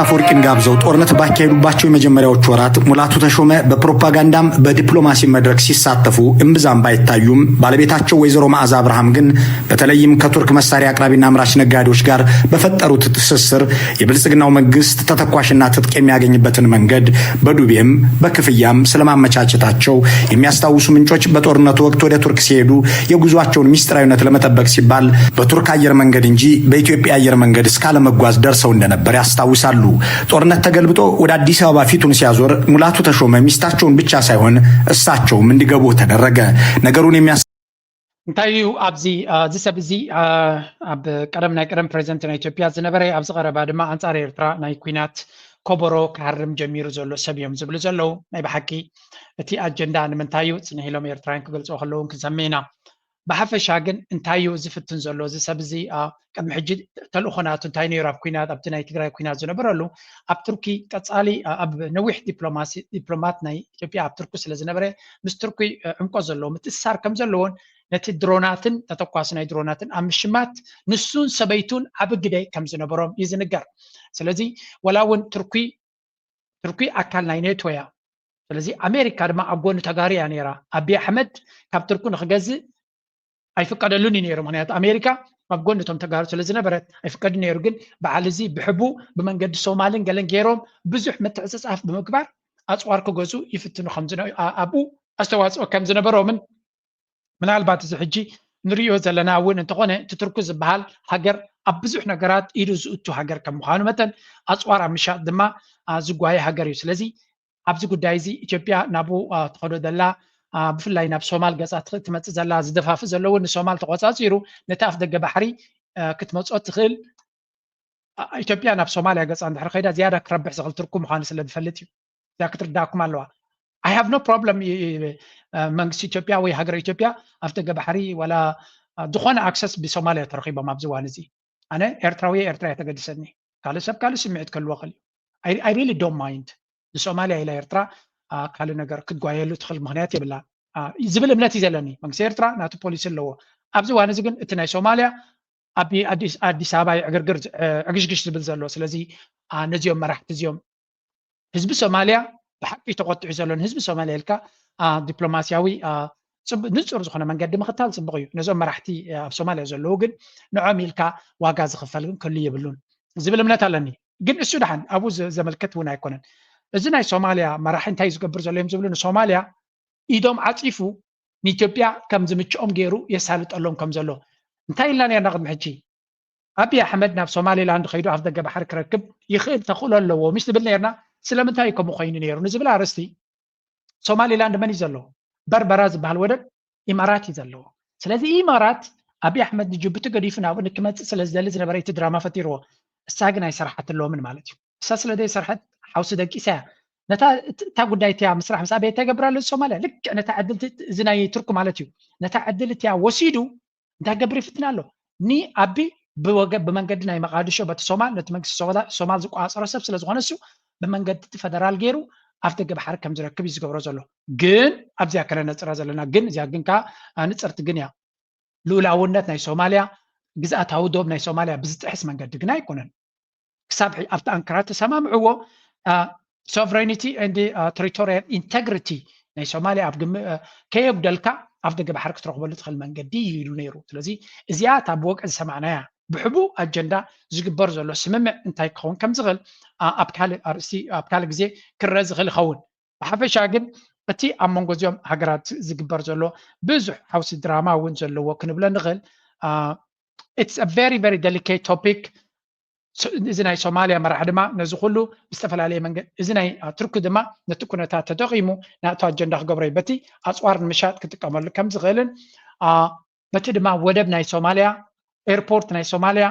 አፈወርቂን ጋብዘው ጦርነት ባካሄዱባቸው የመጀመሪያዎቹ ወራት ሙላቱ ተሾመ በፕሮፓጋንዳም በዲፕሎማሲ መድረክ ሲሳተፉ እምብዛም ባይታዩም ባለቤታቸው ወይዘሮ መዓዛ አብርሃም ግን በተለይም ከቱርክ መሳሪያ አቅራቢና አምራች ነጋዴዎች ጋር በፈጠሩት ትስስር የብልጽግናው መንግስት ተተኳሽና ትጥቅ የሚያገኝበትን መንገድ በዱቤም በክፍያም ስለማመቻቸታቸው የሚያስታውሱ ምንጮች በጦርነቱ ወቅት ወደ ቱርክ ሲሄዱ የጉዟቸውን ሚስጥራዊነት ለመጠበቅ ሲባል በቱርክ አየር መንገድ እንጂ በኢትዮጵያ አየር መንገድ እስካለመጓዝ ደርሰው እንደነበር ያስታውሳሉ። ጦርነት ተገልብጦ ወደ አዲስ አበባ ፊቱን ሲያዞር ሙላቱ ተሾመ ሚስታቸውን ብቻ ሳይሆን እሳቸውም እንዲገቡ ተደረገ። ነገሩን የሚያስ እንታይ እዩ ኣብዚ እዚ ሰብ እዚ ኣብ ቀደም ናይ ቀደም ፕሬዚደንት ናይ ኢትዮጵያ ዝነበረ ኣብዚ ቀረባ ድማ ኣንፃር ኤርትራ ናይ ኩናት ኮቦሮ ክሃርም ጀሚሩ ዘሎ ሰብ እዮም ዝብሉ ዘለዉ። ናይ ብሓቂ እቲ ኣጀንዳ ንምንታይ እዩ ፅንሕ ኢሎም ኤርትራውያን ክገልፅዎ ከለውን ክንሰምዕ ኢና። ብሓፈሻ ግን እንታይ እዩ ዝፍትን ዘሎ እዚ ሰብ እዚ? ቅድሚ ሕጂ ተልእኾ ናቱ እንታይ ነይሩ? ኣብ ኩናት ኣብቲ ናይ ትግራይ ኩናት ዝነበረሉ ኣብ ቱርኪ ቀፃሊ ኣብ ነዊሕ ዲፕሎማሲ ዲፕሎማት ናይ ኢትዮጵያ ኣብ ቱርኪ ስለ ዝነበረ ምስ ቱርኪ ዕምቆ ዘለዎ ምትእስሳር ከም ዘለዎን ነቲ ድሮናትን ተተኳሲ ናይ ድሮናትን ኣብ ምሽማት ንሱን ሰበይቱን ዓቢ ግደ ከም ዝነበሮም እዩ ዝንገር። ስለዚ ወላ እውን ቱርኪ ቱርኪ ኣካል ናይ ኔቶ እያ። ስለዚ ኣሜሪካ ድማ ኣብ ጎኒ ተጋሩ እያ ነይራ። ኣቢ ኣሕመድ ካብ ቱርኪ ንክገዝእ ኣይፍቀደሉን እዩ ነይሩ። ምክንያቱ ኣሜሪካ ኣብ ጎኒ እቶም ተጋሩ ስለ ዝነበረት ኣይፍቀድን ነይሩ። ግን በዓል እዚ ብሕቡ ብመንገዲ ሶማልን ገለን ገይሮም ብዙሕ ምትዕፅፃፍ ብምግባር ኣፅዋር ክገዝኡ ይፍትኑ ከም ዝነ- ኣ- ኣብኡ ኣስተዋፅኦ ከም ዝነበሮምን ምናልባት እዚ ሕጂ ንሪኦ ዘለና እውን እንተኾነ እቲ ቱርኪ ዝበሃል ሃገር ኣብ ብዙሕ ነገራት ኢዱ ዝእቱ ሃገር ከም ምዃኑ መጠን ኣፅዋር ኣብ ምሻጥ ድማ ዝጓየ ሃገር እዩ። ስለዚ ኣብዚ ጉዳይ እዚ ኢትዮጵያ ናብኡ ትኸዶ ዘላ ብፍላይ ናብ ሶማል ገፃ ትመፅእ ዘላ ዝደፋፍእ ዘሎ እውን ንሶማል ተቆፃፂሩ ነቲ ኣፍ ደገ ባሕሪ ክትመፅኦ ትኽእል ኢትዮጵያ ናብ ሶማልያ ገፃ እንድሕር ከይዳ ዝያዳ ክረብሕ ዝኽእል ቱርኪ ምዃኑ ስለ ዝፈልጥ እዩ። እዚኣ ክትርዳእኩም ኣለዋ። I have no problem መንግስቲ ኢትዮጵያ ወይ ሃገረ ኢትዮጵያ ኣፍ ደገ ባሕሪ ዋላ ዝኾነ ኣክሰስ ብሶማልያ ተረኺቦም ኣብዚ እዋን እዚ ኣነ ኤርትራዊ ኤርትራ እየ ተገድሰኒ ካልእ ሰብ ካልእ ስምዒት ከልዎ ኽእል I really don't mind ንሶማልያ ኢላ ኤርትራ ካልእ ነገር ክትጓየሉ ትኽእል ምኽንያት የብላ ዝብል እምነት እዩ ዘለኒ መንግስቲ ኤርትራ ናቱ ፖሊሲ ኣለዎ ኣብዚ እዋን እዚ ግን እቲ ናይ ሶማልያ ኣብ ኣዲስ ኣበባ ዕግርግር ዕግሽግሽ ዝብል ዘሎ ስለዚ ነዚኦም መራሕቲ እዚኦም ህዝቢ ሶማልያ ብሓቂ ተቆጢዑ ዘሎ ንህዝቢ ሶማልያ ኢልካ ዲፕሎማስያዊ ንፁር ዝኾነ መንገዲ ምኽታል ፅቡቕ እዩ ነዞም መራሕቲ ኣብ ሶማልያ ዘለዉ ግን ንዖም ኢልካ ዋጋ ዝኽፈል ግን ክህሉ የብሉን ዝብል እምነት ኣለኒ ግን እሱ ደሓን ኣብኡ ዘመልከት እውን ኣይኮነን እዚ ናይ ሶማልያ መራሒ እንታይ ዝገብር ዘሎ እዮም ዝብሉ ንሶማልያ ኢዶም ዓፂፉ ንኢትዮጵያ ከም ዝምችኦም ገይሩ የሳልጠሎም ከም ዘሎ እንታይ ኢልና ነርና ቅድሚ ሕጂ ኣብይ ኣሕመድ ናብ ሶማሌላንድ ከይዱ ኣፍ ደገ ባሕሪ ክረክብ ይኽእል ተኽእሎ ኣለዎ ምስ ዝብል ነርና ስለምንታይ እዩ ከምኡ ኮይኑ ነይሩ ንዝብል ኣርእስቲ ሶማሌላንድ መን እዩ ዘለዎ በርበራ ዝበሃል ወደብ ኢማራት እዩ ዘለዎ ስለዚ ኢማራት ኣብይ ኣሕመድ ንጅቡቲ ገዲፉ ናብኡ ንክመፅእ ስለ ዝደሊ ዝነበረ እቲ ድራማ ፈጢርዎ እሳ ግን ኣይሰራሓትለዎምን ማለት እዩ እሳ ስለ ዘይሰርሐት ሓውሲ ደቂሳ እያ ነታ እታ ጉዳይ እቲያ ምስራሕ ምስ ኣበየ እንታይ ገብር ኣሎ ሶማልያ ልክዕ ነታ ዕድል እዚ ናይ ቱርኪ ማለት እዩ ነታ ዕድል እቲያ ወሲዱ እንታይ ገብር ይፍትን ኣሎ ኒ ኣቢ ብመንገዲ ናይ መቓድሾ በቲ ሶማል ነቲ መንግስቲ ሶማል ዝቆፃፀሮ ሰብ ስለዝኾነ እሱ ብመንገዲ እቲ ፈደራል ገይሩ ኣፍደገ ባሕሪ ከም ዝረክብ እዩ ዝገብሮ ዘሎ። ግን ኣብዚኣ ከነነፅራ ዘለና ግን እዚኣ ግን ከዓ ንፅርቲ ግን እያ። ልኡላውነት ናይ ሶማልያ ግዝኣታዊ ዶብ ናይ ሶማልያ ብዝጥሕስ መንገዲ ግን ኣይኮነን። ክሳብ ኣብቲ ኣንካራ ተሰማምዕዎ sovereignty and territorial integrity ናይ ሶማልያ ኣብ ግምት ከየጉደልካ ኣፍደገ ባሕሪ ክትረኽበሉ ትኽእል መንገዲ እዩ ኢሉ ነይሩ። ስለዚ እዚኣ እታ ብወግዒ ዝሰማዕናያ ብሕቡእ ኣጀንዳ ዝግበር ዘሎ ስምምዕ እንታይ ክኸውን ከም ዝኽእል ኣብ ካልእ ኣርእስቲ ኣብ ካልእ ግዜ ክረአ ዝኽእል ይኸውን። ብሓፈሻ ግን እቲ ኣብ መንጎ እዚኦም ሃገራት ዝግበር ዘሎ ብዙሕ ሓውሲ ድራማ እውን ዘለዎ ክንብሎ ንኽእል። It's a very very delicate topic። እዚ ናይ ሶማልያ መራሕ ድማ ነዚ ኩሉ ብዝተፈላለየ መንገዲ እዚ ናይ ቱርኪ ድማ ነቲ ኩነታት ተጠቒሙ ናቱ ኣጀንዳ ክገብሮ እዩ። በቲ ኣፅዋር ንምሻጥ ክጥቀመሉ ከም ዝኽእልን በቲ ድማ ወደብ ናይ ሶማልያ ኤርፖርት ናይ ሶማልያ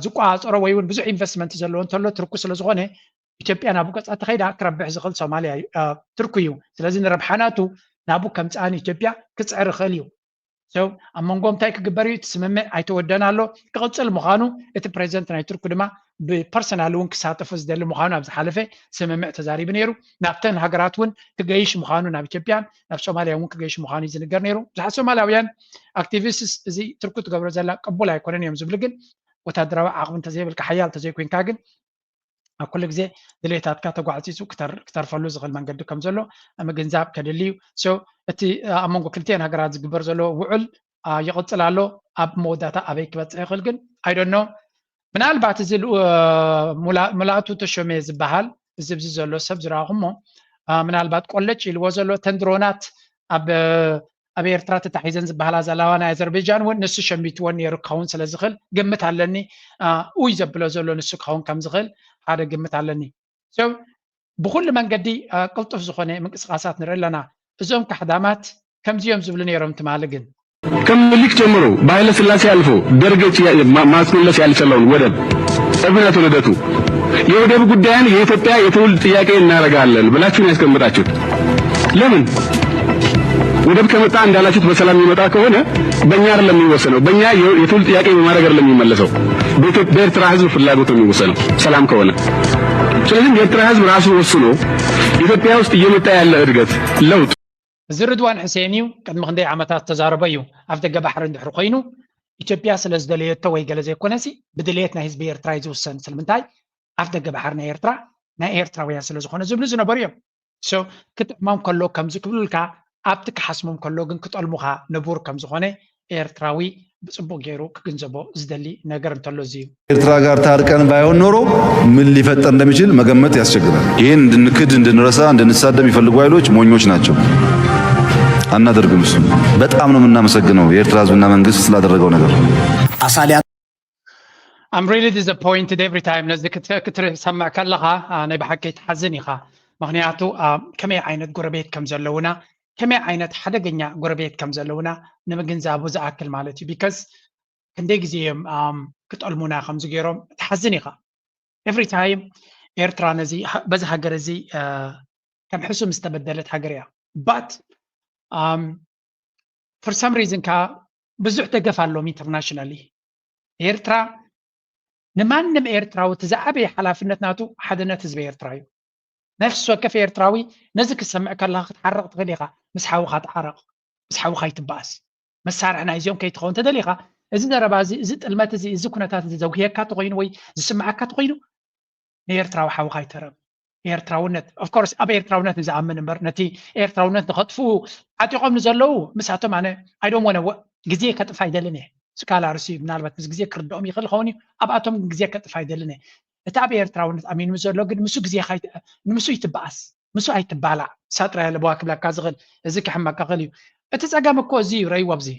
ዝቆፃፀሮ ወይ እውን ብዙሕ ኢንቨስትመንት ዘለዎ እንተሎ ቱርኪ ስለዝኾነ ኢትዮጵያ ናብኡ ገፃ ተኸይዳ ክረብሕ ዝኽእል ሶማልያ ቱርኪ እዩ። ስለዚ ንረብሓ ናቱ ናብኡ ከምፅኣን ኢትዮጵያ ክፅዕር ይኽእል እዩ። ኣብ መንጎ እንታይ ክግበር እዩ እቲ ስምምዕ ኣይተወደን ኣሎ ክቕፅል ምዃኑ እቲ ፕሬዚደንት ናይ ቱርኪ ድማ ብፐርሰናል እውን ክሳተፉ ዝደሊ ምዃኑ ኣብ ዝሓለፈ ስምምዕ ተዛሪቡ ነይሩ። ናብተን ሃገራት እውን ክገይሽ ምዃኑ ናብ ኢትዮጵያን ናብ ሶማልያ እውን ክገይሽ ምዃኑ እዩ ዝንገር ነይሩ። ብዙሓት ሶማላውያን ኣክቲቪስትስ እዚ ቱርኪ ትገብሮ ዘላ ቅቡል ኣይኮነን እዮም ዝብሉ ግን ወታደራዊ ዓቕሚ እንተዘይብልካ ሓያል እንተዘይኮይንካ ግን ኣብ ኩሉ ግዜ ድሌታትካ ተጓዕፂፁ ክተርፈሉ ዝኽእል መንገዲ ከም ዘሎ ምግንዛብ ከድሊ እዩ። እቲ ኣብ መንጎ ክልቲአን ሃገራት ዝግበር ዘሎ ውዕል ይቕፅል ኣሎ። ኣብ መወዳእታ ኣበይ ክበፅሕ ይኽእል ግን ኣይደኖ። ምናልባት እዚ ምልኣቱ ተሾመ ዝበሃል እዚ ብዚ ዘሎ ሰብ ዝረኣኹሞ ምናልባት ቆለጭ ኢልዎ ዘሎ ተን ድሮናት ኣብ ኣብ ኤርትራ ተታሒዘን ዝበሃላ ዘለዋ ናይ ኣዘርቤጃን እውን ንሱ ሸሚትወን ነይሩ ክኸውን ስለ ዝኽእል ግምት ኣለኒ። ኡይ ዘብሎ ዘሎ ንሱ ክኸውን ከም ዝኽእል ሓደ ግምት ኣለኒ። ብኩሉ መንገዲ ቅልጡፍ ዝኾነ ምንቅስቃሳት ንርኢ ኣለና። እዞም ካሕዳማት ከምዚኦም ዝብሉ ነይሮም ትማሊ ግን ከምኒልክ ጀምሮ በኃይለ ሥላሴ አልፎ ደርግ ማስመለስ ያልቻለውን ወደብ እብነት ወለደቱ የወደብ ጉዳይን የኢትዮጵያ የትውልድ ጥያቄ እናደርጋለን ብላችሁን ያስቀምጣችሁት ለምን? ወደብ ከመጣ እንዳላችሁት በሰላም የሚመጣ ከሆነ በእኛ አይደለም የሚወሰነው። በእኛ የትውልድ ጥያቄ በማድረግ አይደለም የሚመለሰው። በኤርትራ ህዝብ ፍላጎት ነው የሚወሰነው ሰላም ከሆነ። ስለዚህ የኤርትራ ህዝብ ራሱ ወስኖ ኢትዮጵያ ውስጥ እየመጣ ያለ እድገት ለውጥ እዚ ርድዋን ሕሴን እዩ። ቅድሚ ክንደይ ዓመታት ዝተዛረቦ እዩ። ኣፍ ደገ ባሕሪ እንድሕር ኮይኑ ኢትዮጵያ ስለ ዝደለየቶ ወይ ገለ ዘይኮነሲ ብድልየት ናይ ህዝቢ ኤርትራ እዩ ዝውሰን። ስለምንታይ ኣፍ ደገ ባሕሪ ናይ ኤርትራ ናይ ኤርትራውያን ስለ ዝኾነ ዝብሉ ዝነበሩ እዮም። ክጥዕሞም ከሎ ከምዚ ክብሉልካ ኣብቲ ክሓስሞም ከሎ ግን ክጠልሙኻ ንቡር ከም ዝኾነ ኤርትራዊ ብጽቡቕ ገይሩ ክግንዘቦ ዝደሊ ነገር እንተሎ እዚ እዩ። ኤርትራ ጋር ታርቀን ባይሆን ኖሮ ምን ሊፈጠር እንደሚችል መገመት ያስቸግራል። ይህን እንድንክድ፣ እንድንረሳ፣ እንድንሳደብ የሚፈልጉ ኃይሎች ሞኞች ናቸው። አናደርግም። እሱ በጣም ነው የምናመሰግነው የኤርትራ ህዝብና መንግስት ስላደረገው ነገር። ኣሳልያ I'm really disappointed every time ነዚ ክትሰምዕ ከለኻ ናይ ብሓቂ ትሓዝን ኢኻ። ምክንያቱ ከመይ ዓይነት ጎረቤት ከም ዘለውና ከመይ ዓይነት ሓደገኛ ጎረቤት ከም ዘለውና ንምግንዛቡ ዝኣክል ማለት እዩ። Because ክንደይ ግዜ እዮም ክጠልሙና ከምዚ ገይሮም ትሓዝን ኢኻ። Every time ኤርትራ ነዚ በዚ ሃገር እዚ ከም ሕሱም ዝተበደለት ሃገር እያ። But for some reason ከዓ ብዙሕ ደገፍ ኣለዎም internationally። ኤርትራ ንማንም ኤርትራዊ እቲ ዝዓበየ ሓላፍነት ናቱ ሓድነት ህዝቢ ኤርትራ እዩ። ነፍሲ ወከፍ ኤርትራዊ ነዚ ክትሰምዕ ከለኻ ክትሓርቕ ትኽእል ኢኻ። ምስ ሓውኻ ተሓረቕ፣ ምስ ሓውኻ ኣይትበኣስ። መሳርሒ ናይዚኦም ከይትኸውን ተደሊኻ እዚ ዘረባ እዚ እዚ ጥልመት እዚ እዚ ኩነታት እዚ ዘጉህየካ ተኾይኑ ወይ ዝስምዓካ ተኾይኑ ንኤርትራዊ ሓውኻ ኣይተረብ። ኤርትራውነት of course ኣብ ኤርትራውነት ንዝኣምን እምበር ነቲ ኤርትራውነት ንኸጥፍኡ ዓጢቖም ንዘለዉ ምሳቶም ኣነ I don't wanna ግዜ ከጥፍ ኣይደልን እየ። ስካላርሲ ምናልባት ምስ ግዜ ክርድኦም ይኽእል ኸውን እዩ ኣብኣቶም ግን ግዜ ከጥፍ ኣይደልን እየ። እቲ ኣብ ኤርትራውነት ኣሚኑ ዘሎ ግን ምስ ግዜ ንምሱ ይትበኣስ ምሱ ኣይትባላዕ ሳጥራ ያለበዋ ክብለካ ዝኽእል እዚ ክሕመካ ክእል እዩ። እቲ ጸገም እኮ እዚ እዩ ረይዎ ኣብዚ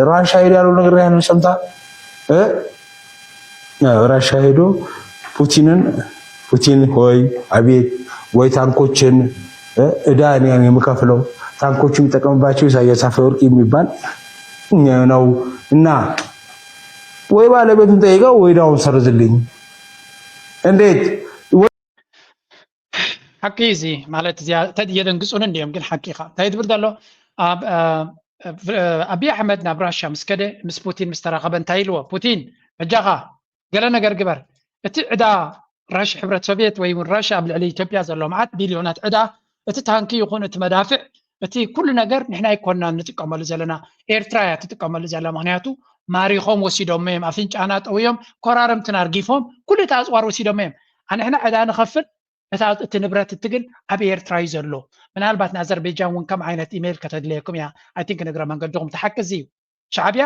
ራሻ ሄዶ ያለው ነገር ያን ሰምታ ራሻ ሄዶ ፑቲንን ፑቲን ሆይ አቤት ወይ ታንኮችን እዳ እኔ የምከፍለው ታንኮቹ የሚጠቀምባቸው ኢሳያስ አፈወርቂ የሚባል ነው እና ወይ ባለቤቱን ጠይቀው ወይ ዳውን ሰርዝልኝ እንዴት ሓቂ እዚ ማለት እዚኣ ተድየደንግፁን እንዲዮም ግን ሓቂ ኢኻ እንታይ ትብል ዘሎ ኣብ ኣብይ ኣሕመድ ናብ ራሻ ምስ ከደ ምስ ፑቲን ምስ ተራኸበ እንታይ ኢልዎ? ፑቲን በጃኻ ገለ ነገር ግበር። እቲ ዕዳ ራሽ ሕብረት ሶቪየት ወይ እውን ራሻ ኣብ ልዕሊ ኢትዮጵያ ዘሎ መዓት ቢልዮናት ዕዳ፣ እቲ ታንኪ ይኹን እቲ መዳፍዕ፣ እቲ ኩሉ ነገር ንሕና ኣይኮንና ንጥቀመሉ ዘለና፣ ኤርትራ እያ ትጥቀመሉ ዘላ። ምክንያቱ ማሪኾም ወሲዶሞ እዮም፣ ኣፍንጫና ጠውዮም፣ ኮራርምትና ኣርጊፎም፣ ኩሉ እቲ ኣፅዋር ወሲዶሞ እዮም። ኣንሕና ዕዳ ንኸፍል፣ እታ እቲ ንብረት እቲ ግን ኣብ ኤርትራ እዩ ዘሎ። ምናልባት ንኣዘርቤጃን እውን ከም ዓይነት ኢሜይል ከተድለየኩም እያ። ኣይ ቲንክ ንግረ መንገድኹም ተሓቂ እዚ እዩ። ሻዕብያ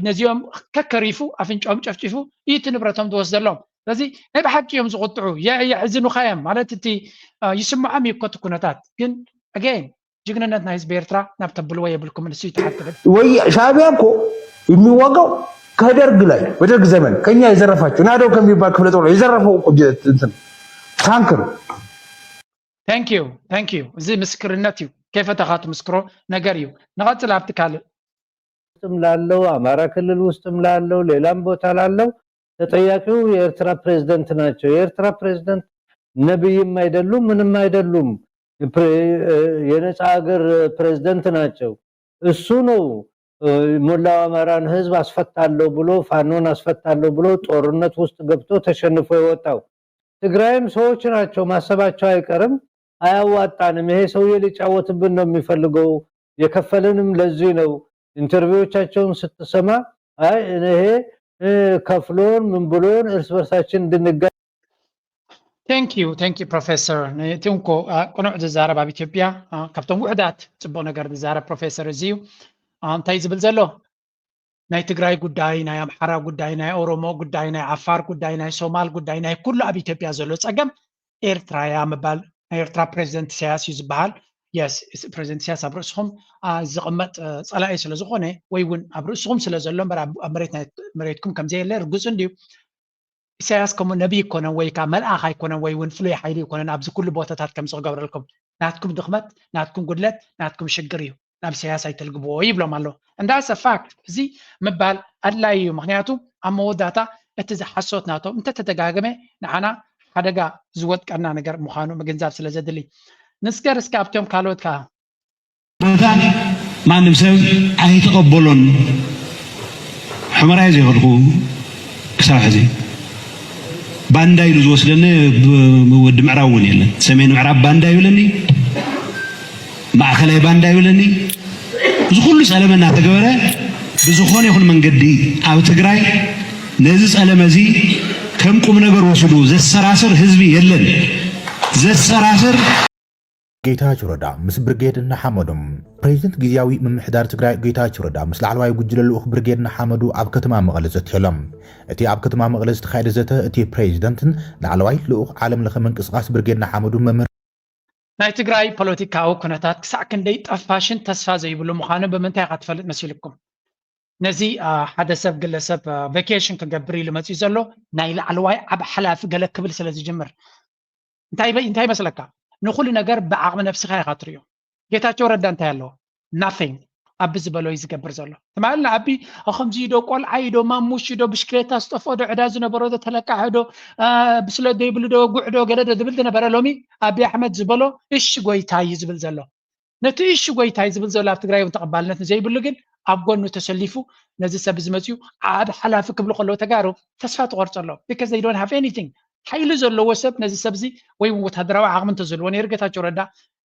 ነዚኦም ከከሪፉ ኣፍንጫኦም ጨፍጭፉ እዩ እቲ ንብረቶም ዝወስደሎም። ስለዚ ናይ ብሓቂ እዮም ዝቁጥዑ፣ የሕዝኑኻ እዮም ማለት እቲ ይስምዖም እዩ እኮ እቲ ኩነታት። ግን ኣገይን ጅግንነት ናይ ህዝቢ ኤርትራ ናብ ተብልዎ የብልኩም። ንሱ ይተሓትብል ወይ ሻዕቢያ እኮ የሚዋጋው ከደርግ ላይ በደርግ ዘመን ከኛ የዘረፋቸው ናደው ከሚባል ክፍለ ጦር የዘረፈው እኮ ጀ- እንትን ታንክ ነው። Thank you thank you። እዚ ምስክርነት እዩ። ከይፈተኻ ትምስክሮ ነገር እዩ። ንቐጽል ኣብቲ ካልእ ውስጥም ላለው አማራ ክልል ውስጥም ላለው ሌላም ቦታ ላለው ተጠያቂው የኤርትራ ፕሬዝደንት ናቸው። የኤርትራ ፕሬዝደንት ነብይም አይደሉም፣ ምንም አይደሉም። የፕሬ- የነጻ ሀገር ፕሬዝደንት ናቸው። እሱ ነው እ፣ ሞላው አማራን ህዝብ አስፈታለሁ ብሎ ፋኖን አስፈታለሁ ብሎ ጦርነት ውስጥ ገብቶ ተሸንፎ የወጣው። ትግራይም ሰዎች ናቸው፣ ማሰባቸው አይቀርም። አያዋጣንም፣ ይሄ ሰውዬ ሊጫወትብን ነው የሚፈልገው። የከፈለንም ለዚህ ነው። ኢንተርቪዎቻቸውን ስትሰማ አይ ይሄ እ፣ ከፍሎን ምን ብሎን እርስ በርሳችን እንድንጋ Thank you thank you professor። እቲ እንኮ አ፣ ቅኑዕ ዝዛረብ ኣብ ኢትዮጵያ አ፣ ካብቶም ውሕዳት ጽቡቕ ነገር ዝዛረብ ፕሮፌሰር እዚ እዩ። አ፣ እንታይ ዝብል ዘሎ ናይ ትግራይ ጉዳይ፣ ናይ ኣምሓራ ጉዳይ፣ ናይ ኦሮሞ ጉዳይ፣ ናይ ዓፋር ጉዳይ፣ ናይ ሶማል ጉዳይ፣ ናይ ኩሉ ኣብ ኢትዮጵያ ዘሎ ጸገም ኤርትራ እያ ምባል ናይ ኤርትራ ፕሬዚደንት ኢሳያስ እዩ ዝበሃል። የስ ፕሬዚደንት ኢሳያስ ኣብ ርእስኹም አ፣ ዝቕመጥ አ፣ ጸላኢ ስለ ዝኾነ ወይ እውን ኣብ ርእስኹም ስለ ዘሎ እምበር ኣብ ኣብ መሬት ናይ መሬትኩም ከምዘየለ ርጉጽ እንድዩ። ኢሳያስ ከምኡ ነቢይ ኣይኮነን ወይ ከዓ መልኣኽ ኣይኮነን ወይ እውን ፍሉይ ሓይሊ ኣይኮነን ኣብዚ ኩሉ ቦታታት ከምዚ ክገብረልኩም። ናትኩም ድኽመት፣ ናትኩም ጉድለት፣ ናትኩም ሽግር እዩ። ናብ ኢሳያስ ኣይተልግብዎ ይብሎም ኣሎ። And that's a fact። እዚ ምባል ኣድላይ እዩ። ምክንያቱ ኣብ መወዳእታ እቲ ዝሓሶት ናቶም እንተተደጋገመ ንዓና ሓደጋ ዝወጥቀና ነገር ምዃኑ ምግንዛብ ስለ ዘድሊ። ንስገር እስከ ኣብቶም ካልኦት ከዓ ቦታ ማንም ሰብ ኣይተቐበሎን። ሑመራይ ዘይኸድኩ ክሳብ ሕዚ ባንዳ ኢሉ ዝወስደኒ ብ- ወዲ ምዕራብ እውን የለን። ሰሜን ምዕራብ ባንዳ ይብለኒ፣ ማእኸላይ ባንዳ ይብለኒ። እዚ ኩሉ ፀለመ እናተገበረ ብዝኾነ ይኹን መንገዲ ኣብ ትግራይ ነዚ ፀለመ እዚ ከም ቁም ነገር ወሲዱ ዘሰራስር ህዝቢ የለን። ዘሰራስር ጌታቸው ረዳ ምስ ብርጌድ ንሓመዱ። ፕሬዚደንት ግዝያዊ ምምሕዳር ትግራይ ጌታቸው ረዳ ምስ ላዕለዋይ ጉጅለ ልኡኽ ብርጌድ ንሓመዱ ኣብ ከተማ መቐለ ዘትየሎም። እቲ ኣብ ከተማ መቐለ ዝተኻየደ ዘተ እቲ ፕሬዚደንትን ላዕለዋይ ልኡኽ ዓለም ለኸ ምንቅስቓስ ብርጌድ ንሓመዱ መምህር ናይ ትግራይ ፖለቲካዊ ኩነታት ክሳዕ ክንደይ ጠፋሽን ተስፋ ዘይብሉ ምዃኑ ብምንታይ ኢኻ ትፈልጥ መሲልኩም? ነዚ አ፣ ሓደ ሰብ ግለሰብ አ፣ ቬኬሽን ክገብር ኢሉ መፂኡ ዘሎ ናይ ላዕለዋይ ዓብ ሓላፊ ገለ ክብል ስለ ዝጅምር እንታይ በ- እንታይ ይመስለካ? ንኩሉ ነገር ብዓቕሚ ነብስኻ ኢኻ ትሪኦ። ጌታቸው ረዳ እንታይ ኣለዎ? Nothing። ኣቢ ዝበሎ እዩ ዝገብር ዘሎ። ትማልና ኣቢ ከምዚ ዶ ቆልዓ ዶ ማሙሽ ዶ ብሽክሌታ ዝጠፍኦ ዶ ዕዳ ዝነበሮ ዶ ተለቃሒ ዶ አ፣ ብስለት ዶ ይብሉ ዶ ጉዕ ዶ ገለ ዶ ዝብል ዝነበረ ሎሚ ኣቢ ኣሕመድ ዝበሎ እሺ ጎይታ እዩ ዝብል ዘሎ። ነቲ እሺ ጎይታ እዩ ዝብል ዘሎ ኣብ ትግራይ እውን ተቐባልነት ንዘይብሉ ግን ኣብ ጎኑ ተሰሊፉ ነዚ ሰብ እዚ መፅኡ ዓብ ሓላፊ ክብሉ ከለዉ ተጋሩ ተስፋ ትቆርፀሎም። Because they don't have anything። ሓይሊ ዘለዎ ሰብ ነዚ ሰብ እዚ ወይ እውን ወታደራዊ ዓቕሚ እንተዝህልዎ ነይሩ ጌታቸው ረዳ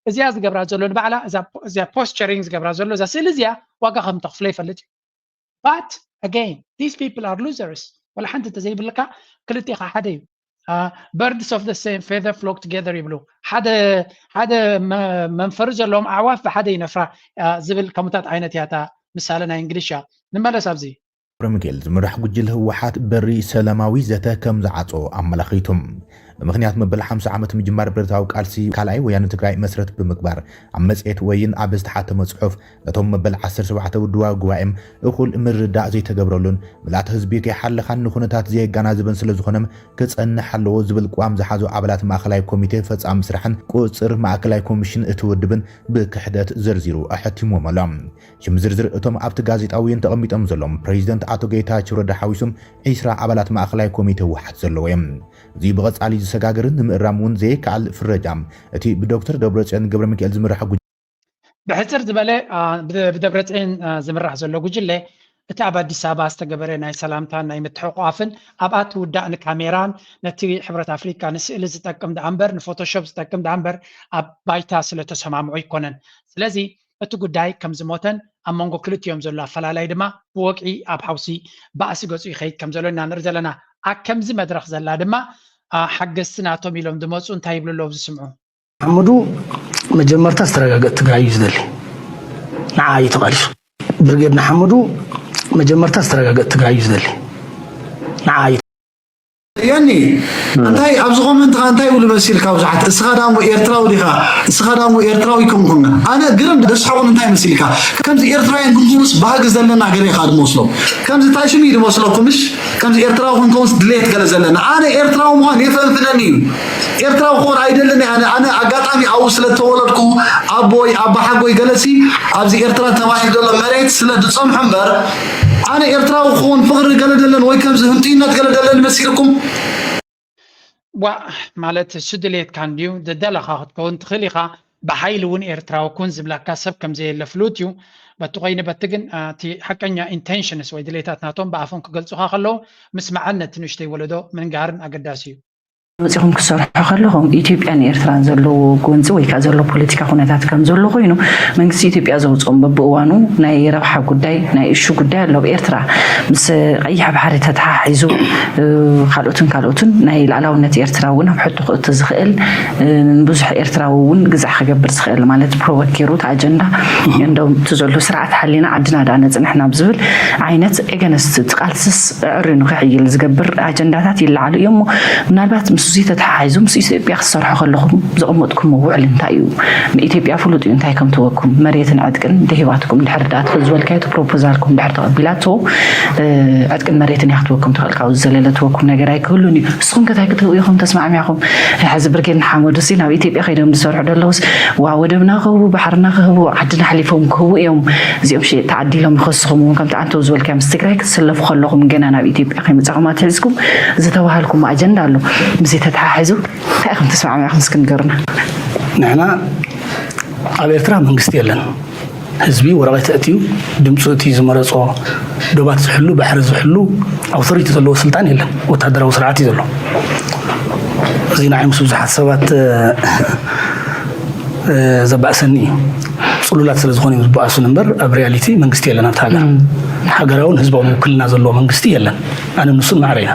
እዚኣ ዝገብራ ዘሎ ንባዕላ እዛ እዚኣ ፖስቸሪንግ ዝገብራ ዘሎ እዛ ስእሊ እዚኣ ዋጋ ከም ተኽፍሎ ይፈልጥ እዩ። But again these people are losers። ወላ ሓንቲ እንተዘይብልካ ክልቴኻ ሓደ እዩ። Birds of the same feather flock together ይብሉ። ሓደ ሓደ መ- መንፈሪ ዘለዎም ኣዕዋፍ ብሓደ ይነፍራ አ፣ ዝብል ከምታት ዓይነት እያ እታ ምሳሌ ናይ እንግሊሽ እያ። ንመለስ ኣብዚ ገብረሚካኤል ዝምራሕ ጉጅለ ህወሓት በሪ ሰላማዊ ዘተ ከም ዝዓጾ ኣመላኺቱ። ብምኽንያት መበል ሓምሳ ዓመት ምጅማር ብረታዊ ቃልሲ ካልኣይ ወያነ ትግራይ መስረት ብምግባር ኣብ መጽሔት ወይን ኣብ ዝተሓተመ ጽሑፍ ነቶም መበል ዓሰርተ ሸውዓተ ውድባዊ ጉባኤም እኹል ምርዳእ ዘይተገብረሉን ምልኣት ህዝቢ ከይሓለኻን ንኹነታት ዘየጋናዝብን ስለ ዝኾነም ክጸንሕ ኣለዎ ዝብል ቅዋም ዝሓዙ ኣባላት ማእኸላይ ኮሚቴ ፈጻሚ ስራሕን ቁፅር ማእከላይ ኮሚሽን እቲ ውድብን ብክሕደት ዘርዚሩ ኣሐቲሞም ኣሎ። ሽም ዝርዝር እቶም ኣብቲ ጋዜጣ ወይን ተቐሚጦም ዘለዎም ፕሬዚደንት ኣቶ ጌታቸው ረዳ ሓዊሶም ዒስራ ኣባላት ማእኸላይ ኮሚቴ ህወሓት ዘለዎ እዮም። እዚ ብቐጻሊ ዝሰጋገርን ንምእራም እውን ዘይከኣል ፍረጃ እቲ ብዶክተር ደብረፅዮን ገብረ ሚካኤል ዝምራሕ ጉጅለ ብሕፅር ዝበለ ብደብረፅዮን ዝምራሕ ዘሎ ጉጅለ እቲ ኣብ ኣዲስ ኣበባ ዝተገበረ ናይ ሰላምታን ናይ ምትሕቑቓፍን ኣብኣ ትውዳእ ንካሜራን ነቲ ሕብረት ኣፍሪካ ንስእሊ ዝጠቅም ደኣ እምበር ንፎቶሾፕ ዝጠቅም ደኣ እምበር ኣብ ባይታ ስለተሰማምዑ ኣይኮነን። ስለዚ እቲ ጉዳይ ከም ዝሞተን ኣብ መንጎ ክልቲኦም ዘሎ ኣፈላላይ ድማ ብወግዒ ኣብ ሓውሲ ባእሲ ገፁ ይኸይድ ከም ዘሎ ኢና ንርኢ ዘለና። ኣብ ከምዚ መድረኽ ዘላ ድማ ሓገዝቲ ናቶም ኢሎም ዝመፁ እንታይ ይብሉ ኣለዉ ዝስምዑ? ሓመዱ መጀመርታ ዝተረጋገጥ ትግራይ እዩ ዝደሊ። ንዓ እዩ ተቓሊሱ። ብርጌድ ንሓመዱ መጀመርታ ዝተረጋገጥ ትግራይ እዩ ዝደሊ። ንዓ እዩ የኒ እንታይ ኣብዚ ኮመንትኻ እንታይ ይብሉ መሲልካ? ብዙሓት እስኻ ዳሞ ኤርትራዊ ዲኻ? እስኻ ዳሞ ኤርትራዊ ከምኩን ኣነ ግርም ደስሓቑን እንታይ መሲልካ? ከምዚ ኤርትራውያን ክንኩንስ ባህጊ ዘለና ገለ ኢኻ ድመስሎም። ከምዚ እንታይ ሽም እዩ ድመስለኩምሽ? ከምዚ ኤርትራዊ ክንከውንስ ድሌት ገለ ዘለና ኣነ ኤርትራዊ ምዃን የፈንፍነኒ እዩ። ኤርትራዊ ክኾን ኣይደልን ኣነ ኣነ ኣጋጣሚ ኣብኡ ስለ ተወለድኩ ኣቦይ ኣባሓጎይ ገለሲ ኣብዚ ኤርትራ ተባሂሉ ዘሎ መሬት ስለ ዝጸንሖ እምበር ኣነ ኤርትራዊ ክኾን ፍቕሪ ገለ ደለን ወይ ከምዚ ህንጥይነት ገለ ደለን መሲልኩም? ዋ ማለት እሱ ድሌትካ እንድዩ ደደለኻ ክትከውን ትኽእል ኢኻ። ብሓይሊ እውን ኤርትራዊ ኩን ዝብለካ ሰብ ከም ዘየለ ፍሉጥ እዩ። በቲ ኮይኑ በቲ ግን እቲ ሓቀኛ intentions ወይ ድሌታት ናቶም ብኣፎም ክገልጹኻ ከለዉ ምስማዕን ነቲ ንእሽተይ ወለዶ ምንጋርን ኣገዳሲ እዩ። መፂኹም ክትሰርሑ ከለኹም ኢትዮጵያን ኤርትራን ዘለዎ ጎንፂ ወይ ከዓ ዘሎ ፖለቲካ ኩነታት ከም ዘሎ ኮይኑ መንግስቲ ኢትዮጵያ ዘውፅኦም በብእዋኑ ናይ ረብሓ ጉዳይ ናይ እሹ ጉዳይ ኣሎ ኣብ ኤርትራ ምስ ቀይሕ ባሕሪ ተተሓሒዙ ካልኦትን ካልኦትን ናይ ላዕላውነት ኤርትራ እውን ኣብ ሕቶ ክእቱ ዝኽእል ንብዙሕ ኤርትራዊ እውን ግዛዕ ክገብር ዝኽእል ማለት ፕሮቮክ ገይሩ እቲ ኣጀንዳ እንደው እቲ ዘሎ ስርዓት ሓሊና ዓድና ዳ ነፅንሕና ብዝብል ዓይነት ኤገነስት እቲ ቃልስስ ኣዕሪኑ ክሕይል ዝገብር ኣጀንዳታት ይለዓሉ እዮም እሞ ምናልባት ምስ እዚ ተተሓሒዙ ምስ ኢትዮጵያ ክትሰርሑ ከለኹም ዘቐመጥኩሞ ውዕል እንታይ እዩ? ንኢትዮጵያ ፍሉጥ እዩ እንታይ ከም ትወኩም መሬትን ዕጥቅን እንተሂባትኩም ድሕሪ ደኣ ትኽእል ዝበልካዮ እቲ ፕሮፖዛልኩም ድሕሪ ተቐቢላቶ ዕጥቅን መሬትን እያ ክትወኩም ትኽእል ካብኡ ዝዘለለ ትወኩም ነገር ኣይክህሉን እዩ። ንስኹም ከ እንታይ ክትህቡ ኢኹም ተስማዕሚዕኹም? ሕዚ ብርጌድ ንሓመዱ ሲ ናብ ኢትዮጵያ ከይዶም ዝሰርሑ ደለውስ ዋ ወደብና ክህቡ ባሕርና ክህቡ ዓድና ሓሊፎም ክህቡ እዮም። እዚኦም ሸየጥቲ ዓዲ ኢሎም ይኸስኹም እውን ከምቲ ኣንተው ዝበልካዮ ምስ ትግራይ ክትስለፉ ከለኹም ገና ናብ ኢትዮጵያ ከይመፃኹም ኣትሒዝኩም ዝተባሃልኩም ኣጀንዳ ኣሎ። ምስዚ ተተሓሒዙ እንታይ ኢኹም ተስማዕሚዕኹም እስኪ ንገሩና። ንሕና ኣብ ኤርትራ መንግስቲ የለን። ህዝቢ ወረቐት ኣእትዩ ድምፁ እቲ ዝመረፆ ዶባት ዝሕሉ ባሕሪ ዝሕሉ ኣውቶሪቲ ዘለዎ ስልጣን የለን። ወታደራዊ ስርዓት እዩ ዘሎ። እዚ ንዓይ ምስ ብዙሓት ሰባት ዘባእሰኒ እዩ። ፅሉላት ስለ ዝኾኑ እዮም ዝበኣሱን እምበር ኣብ ሪያሊቲ መንግስቲ የለን ኣብቲ ሃገር። ሃገራውን ህዝባውን ውክልና ዘለዎ መንግስቲ የለን። ኣነ ንሱን ማዕረ ኢና።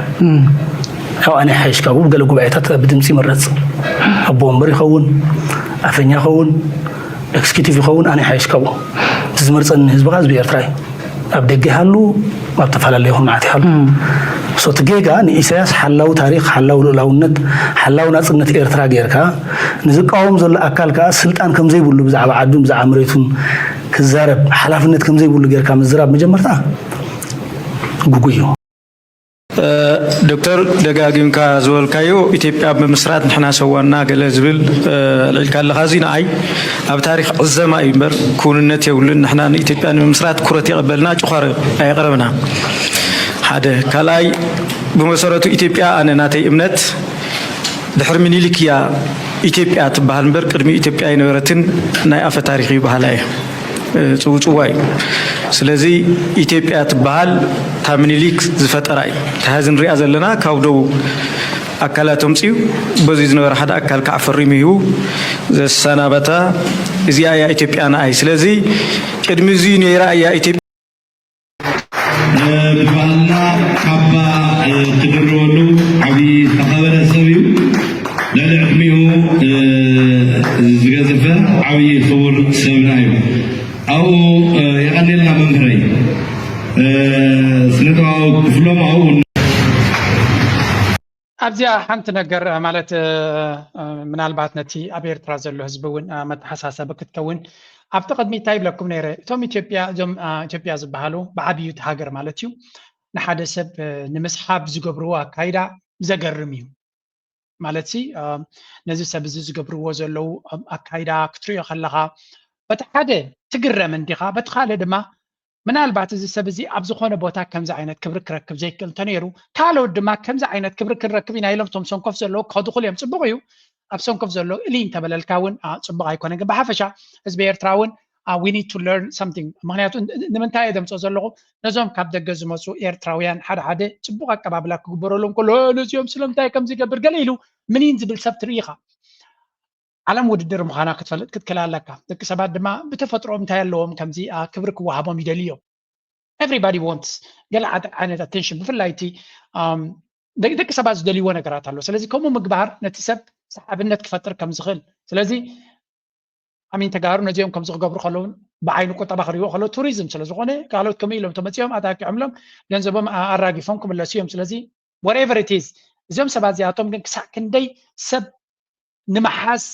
ያው ኣነ ሓይሽ ካብኡ ገለ ጉባኤታት ብድምፂ ይምረፅ። ኣቦ ወንበር ይኸውን፣ ኣፈኛ ይኸውን፣ ኤክስኪዩቲቭ ይኸውን ኣነ ሓይሽ ካብኡ። እቲ ዝመርፀኒ ህዝቢ ከዓ ህዝቢ ኤርትራ እዩ። ኣብ ደገ ይሃሉ ኣብ ተፈላለዩ ይኹን መዓት ይሃሉ። ሶ እቲ ጌጋ ንኢሳያስ ሓላዊ ታሪኽ፣ ሓላዊ ልኡላውነት፣ ሓላዊ ናፅነት ኤርትራ ጌርካ ንዝቃወም ዘሎ ኣካል ከዓ ስልጣን ከምዘይብሉ ብዛዕባ ዓዱን ብዛዕባ መሬቱን ክዛረብ ሓላፍነት ከምዘይብሉ ጌርካ ምዝራብ መጀመርታ ግጉይ እዩ። ዶክተር ደጋጊምካ ዝበልካዮ ኢትዮጵያ ብምስራት ንሕና ሰዋና ገለ ዝብል ኣልዒልካ ኣለኻ። እዚ ንዓይ ኣብ ታሪኽ ዕዘማ እዩ እምበር ክውንነት የብሉን። ንሕና ንኢትዮጵያ ንምምስራት ኩረት የቐበልና ጭዃር ኣየቕረብና። ሓደ ካልኣይ ብመሰረቱ ኢትዮጵያ ኣነ ናተይ እምነት ድሕሪ ምኒልክ እያ ኢትዮጵያ ትበሃል እምበር ቅድሚ ኢትዮጵያ ኣይነበረትን ናይ ኣፈ ታሪኽ እዩ በሃላይ እየ። ጽውጽዋይ እዩ። ስለዚ ኢትዮጵያ ትበሃል እታ ምኒልክ ዝፈጠራ እዩ። እታ ሀዚ ንሪኣ ዘለና ካብ ደቡብ ኣካላት ኣምፅኡ በዚ ዝነበረ ሓደ ኣካል ከዓ ፈሪሙ ሂቡ ዘሰናበታ እዚኣ እያ ኢትዮጵያ ንዓይ። ስለዚ ቅድሚ እዚ ነይራ እያ ኢትዮጵያ። ብባህልና ካባ ትድርበሉ ዓብዪ ዝተኸበረ ሰብ እዩ። ልዕሊ ዕድሚኡ ዝገዘፈ ዓብዪ ክቡር ሰብና እዩ። ኣብኡ የቐንየልና መምህረይ። ስነ ጥበባዊ ክፍሎም ኣብኡ ኣብዚኣ ሓንቲ ነገር ማለት ምናልባት ነቲ ኣብ ኤርትራ ዘሎ ህዝቢ እውን መተሓሳሰቢ ክትከውን ኣብቲ ቅድሚ እንታይ ይብለኩም ነይረ እቶም ኢትዮጵያ እዞም ኢትዮጵያ ዝበሃሉ ብዓብዩ እቲ ሃገር ማለት እዩ ንሓደ ሰብ ንምስሓብ ዝገብርዎ ኣካይዳ ዘገርም እዩ ማለት ነዚ ሰብ እዚ ዝገብርዎ ዘለዉ ኣካይዳ ክትሪኦ ከለኻ በቲ ሓደ ትግረም እንዲኻ በቲ ካልእ ድማ ምናልባት እዚ ሰብ እዚ ኣብ ዝኾነ ቦታ ከምዚ ዓይነት ክብሪ ክረክብ ዘይክእል እንተነይሩ ካልኦት ድማ ከምዚ ዓይነት ክብሪ ክንረክብ ኢና ኢሎም እቶም ሰንኮፍ ዘለዉ ክኸዱ ክሉ እዮም ፅቡቕ እዩ ኣብ ሰንኮፍ ዘለዉ እሊ እንተበለልካ እውን ፅቡቕ ኣይኮነን ግን ብሓፈሻ ህዝቢ ኤርትራ እውን we need to learn something። ምክንያቱ ንምንታይ እየ ዘምፅኦ ዘለኹ? ነዞም ካብ ደገ ዝመፁ ኤርትራውያን ሓደ ሓደ ፅቡቕ ኣቀባብላ ክግበረሎም ከሎ ነዚኦም ስለምንታይ ከምዚ ይገብር ገለ ኢሉ ምኒን ዝብል ሰብ ትርኢ ኢኻ። ዓለም ውድድር ምዃና ክትፈልጥ ክትክእል ኣለካ። ደቂ ሰባት ድማ ብተፈጥሮም እንታይ ኣለዎም? ከምዚ ክብሪ ክወሃቦም ይደልዩ እዮም። Everybody wants ገለ ዓይነት ኣቴንሽን፣ ብፍላይ እቲ ደቂ ሰባት ዝደልይዎ ነገራት ኣሎ። ስለዚ ከምኡ ምግባር ነቲ ሰብ ሰሓብነት ክፈጥር ከም ዝኽእል። ስለዚ ኣሚን ተጋሩ ነዚኦም ከምዚ ክገብሩ ከለውን ብዓይኒ ቁጠባ ክሪዎ ከሎ ቱሪዝም ስለዝኾነ ካልኦት ከምኡ ኢሎም ተመፂኦም ኣጣቂዖምሎም ገንዘቦም ኣራጊፎም ክምለሱ እዮም። ስለዚ whatever it is እዚኦም ሰባት እዚኣቶም ግን ክሳዕ ክንደይ ሰብ ንምሓዝ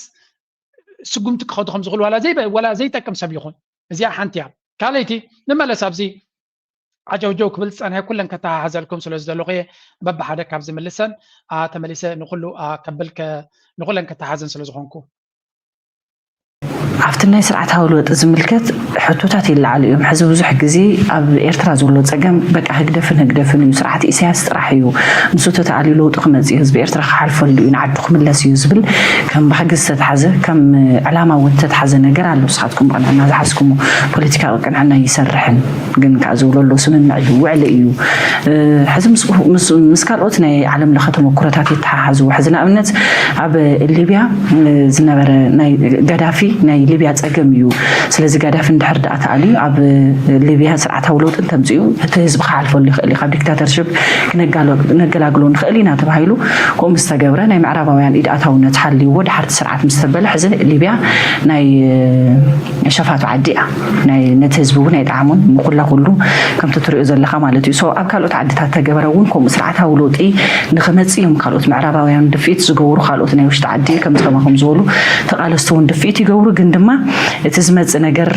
ስጉምቲ ክኸዱ ከም ዝኽእሉ ዋላ ዘይጠቅም ሰብ ይኹን እዚኣ ሓንቲ እያ። ካልኣይቲ ንመለስ ኣብዚ ዓጀውጀው ክብል ዝፀንሐ ኩለን ከተሓሓዘልኩም ስለ ዝደለኹ እየ በብሓደ ካብ ዝምልሰን ተመሊሰ ንኩሉ ከብል ንኩለን ከተሓዘን ስለ ዝኾንኩ። ኣብቲ ናይ ስርዓታዊ ለውጢ ዝምልከት ሕቶታት ይለዓሉ እዮም። ሕዚ ብዙሕ ግዜ ኣብ ኤርትራ ዘሎ ጸገም በቃ ህግደፍን ህግደፍን እዩ፣ ስርዓት ኢሳያስ ጥራሕ እዩ፣ ንሱ ተተኣልዩ ለውጢ ክመጽእ እዩ፣ ህዝቢ ኤርትራ ክሓልፈሉ እዩ፣ ንዓዱ ክምለስ እዩ ዝብል ከም ባህጊ ዝተትሓዘ ከም ዕላማ እውን ዝተትሓዘ ነገር ኣሎ። ንስኻትኩም ብቕንዕና ዝሓዝኩሞ ፖለቲካ ቅንዕና ይሰርሕን ግን ከዓ ዝብሎ ኣሎ ስምምዕ እዩ፣ ውዕሊ እዩ። ሕዚ ምስ ካልኦት ናይ ዓለም ለኸ ተመኩሮታት የተሓሓዝዎ። ሕዚ ንኣብነት ኣብ ሊብያ ዝነበረ ናይ ገዳፊ ናይ ሊብያ ጸገም እዩ። ስለዚ ገዳፊ እንድሕር ደኣ ተኣልዩ ኣብ ሊብያ ስርዓታዊ ለውጢ እንተምፅኡ እቲ ህዝቢ ክሓልፈሉ ይኽእል እዩ፣ ካብ ዲክታተርሽፕ ክነገላግሎ ንኽእል ኢና ተባሂሉ ከምኡ ዝተገብረ ናይ ምዕራባውያን ኢድ ኣታውነት ሃልይዎ ድሓርቲ ስርዓት ምስ ተበለ ሕዚ ሊብያ ናይ ሸፋቱ ዓዲ እያ። ናይ ነቲ ህዝቢ እውን ኣይጠዓሙን ንኩላ ኩሉ ከምቲ ትሪኦ ዘለኻ ማለት እዩ። So ኣብ ካልኦት ዓድታት ተገበረ እውን ከምኡ ስርዓታዊ ለውጢ ንኽመፅእ እዮም ካልኦት ምዕራባውያን ድፍኢት ዝገብሩ፣ ካልኦት ናይ ውሽጢ ዓዲ ከምዚ ከማኹም ዝበሉ ተቓለስቲ እውን ድፍኢት ይገብሩ። ግን ድማ እቲ ዝመፅእ ነገር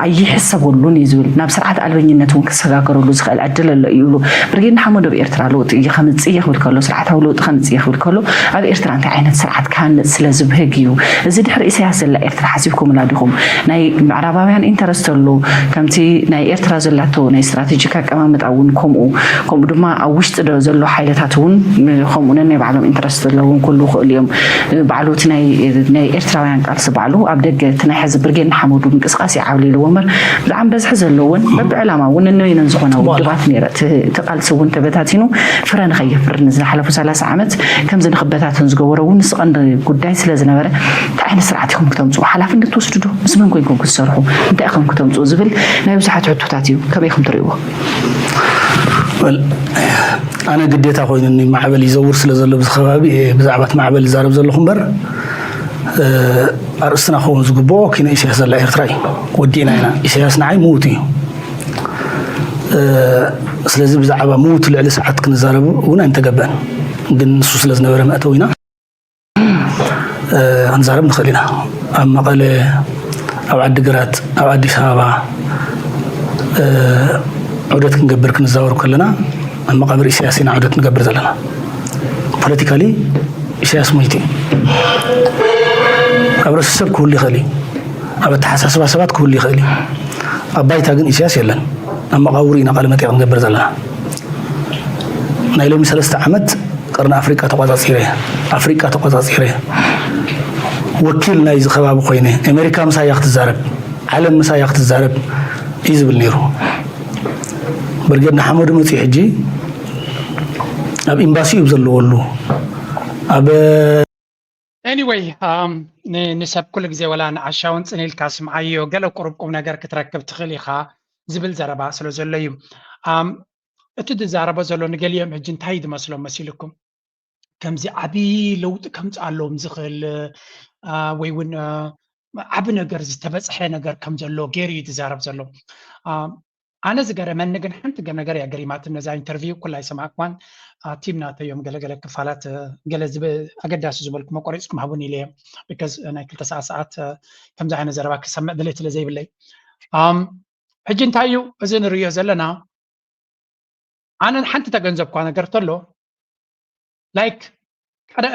ኣይሕሰበሉን እዩ ዝብል ናብ ስርዓት ኣልበኝነት እውን ክሰጋገረሉ ዝኽእል ዕድል ኣሎ እዩ ይብሉ። ብርጌድ ንሓመዱ ኣብ ኤርትራ ለውጢ ከምፅእ እየ ክብል ከሎ፣ ስርዓታዊ ለውጢ ከምፅእ እየ ክብል ከሎ ኣብ ኤርትራ እንታይ ዓይነት ስርዓት ክሃንፅ ስለ ዝብህግ እዩ? እዚ ድሕሪ ኢሳያስ ዘላ ኤርትራ ሓሲብኩምላ ዲኹም? ናይ ምዕራባውያን ኢንተረስት ኣሎ፣ ከምቲ ናይ ኤርትራ ዘላቶ ናይ ስትራቴጂክ ኣቀማምጣ እውን ከምኡ፣ ከምኡ ድማ ኣብ ውሽጢ ዘሎ ሓይልታት እውን ከምኡ ነናይ ባዕሎም ኢንተረስት ዘለዎም ክህልዉ ይኽእሉ እዮም። ባዕሉ እቲ ናይ ኤርትራውያን ቃልሲ ባዕሉ ኣብ ደገ እቲ ናይ ሕዚ ብርጌድ ንሓመዱ ምንቅስቃስ ይዓብልልዎ እምበር ብጣዕሚ በዝሒ ዘለዎን በብዕላማ እውን ነንበይነን ዝኾና ውድባት ነይረ። እቲ ቃልሲ እውን ተበታቲኑ ፍረ ንኸየፍሪ ንዝሓለፉ ሰላሳ ዓመት ከምዚ ንኽበታተን ዝገበሮ እውን ንሱ ቀንዲ ጉዳይ ስለ ዝነበረ እንታይ ዓይነት ስርዓት ኢኹም ክተምፅኡ? ሓላፍነት ትወስዱ ዶ? ምስ መን ኮይንኩም ክትሰርሑ? እንታይ ኢኹም ክተምፅኡ ዝብል ናይ ብዙሓት ሕቶታት እዩ። ከመይ ኢኹም ትርእይዎ? ኣነ ግዴታ ኮይኑኒ ማዕበል ይዘውር ስለ ዘሎ ብዚ ከባቢ እየ ብዛዕባ እቲ ማዕበል ዝዛረብ ዘለኹ እምበር ኣርእስትና ክኸውን ዝግብኦ ኪነ ኢሳያስ ዘላ ኤርትራ እዩ። ወዲእና ኢና። ኢሳያስ ንዓይ ምዉት እዩ። ስለዚ ብዛዕባ ምዉት ልዕሊ ሰዓት ክንዛረብ እውን ኣይምተገበአን። ግን ንሱ ስለ ዝነበረ መእተዊና ክንዛረብ ንኽእል ኢና። ኣብ መቐለ፣ ኣብ ዓዲግራት፣ ኣብ ኣዲስ ኣበባ ዑደት ክንገብር ክንዛወር ከለና ኣብ መቓብር ኢሳያስ ኢና ዑደት ንገብር ዘለና። ፖለቲካሊ ኢሳያስ ሞይቱ እዩ። ኣብ ርእሲ ሰብ ክህሉ ይኽእል እዩ። ኣብ ኣተሓሳስባ ሰባት ክህሉ ይኽእል እዩ። ኣብ ባይታ ግን ኢሳያስ የለን። ኣብ መቓብሩ ኢና ቃለ መጠይቕ ንገብር ዘለና። ናይ ሎሚ ሰለስተ ዓመት ቀርኒ ኣፍሪቃ ተቋጻጺረ፣ ኣፍሪቃ ተቋጻጺረ፣ ወኪል ናይዚ ከባቢ ኮይነ፣ ኣሜሪካ ምሳያ ክትዛረብ፣ ዓለም ምሳያ ክትዛረብ እዩ ዝብል ነይሩ። ብርጌድ ንሓመዱ መጺኡ ሕጂ ኣብ ኤምባሲ እዩ ዘለወሉ ኣብ Anyway ንሰብ ኩሉ ግዜ ወላ ንዓሻውን ጽን ኢልካ ስምዓዮ፣ ገለ ቁሩብ ቁም ነገር ክትረክብ ትኽእል ኢኻ ዝብል ዘረባ ስለ ዘሎ እዩ። እቲ ዝዛረቦ ዘሎ ንገሊኦም ሕጂ እንታይ ዝመስሎም መሲልኩም? ከምዚ ዓቢ ለውጢ ከምጽኣሎም ዝኽእል ወይ እውን ዓቢ ነገር ዝተበጽሐ ነገር ከም ዘሎ ገይሩ እዩ ዝዛረብ ዘሎ። ኣነ ዝገረመኒ ግን ሓንቲ ነገር እያ ገሪማትኒ። ነዛ ኢንተርቪው ኩላ ኣይሰማዕክዋን። ቲም ናተይ እዮም ገለገለ ክፋላት ገለ ኣገዳሲ ዝበልኩም ኣቆሪፅኩም ሃቡን ኢለ እየ። ቢካዝ ናይ ክልተ ሰዓት ሰዓት ከምዚ ዓይነት ዘረባ ክሰምዕ ድሌት ስለ ዘይብለይ። ሕጂ እንታይ እዩ እዚ ንርእዮ ዘለና? ኣነ ሓንቲ ተገንዘብኳ ነገር ተሎ ላይክ ሓደ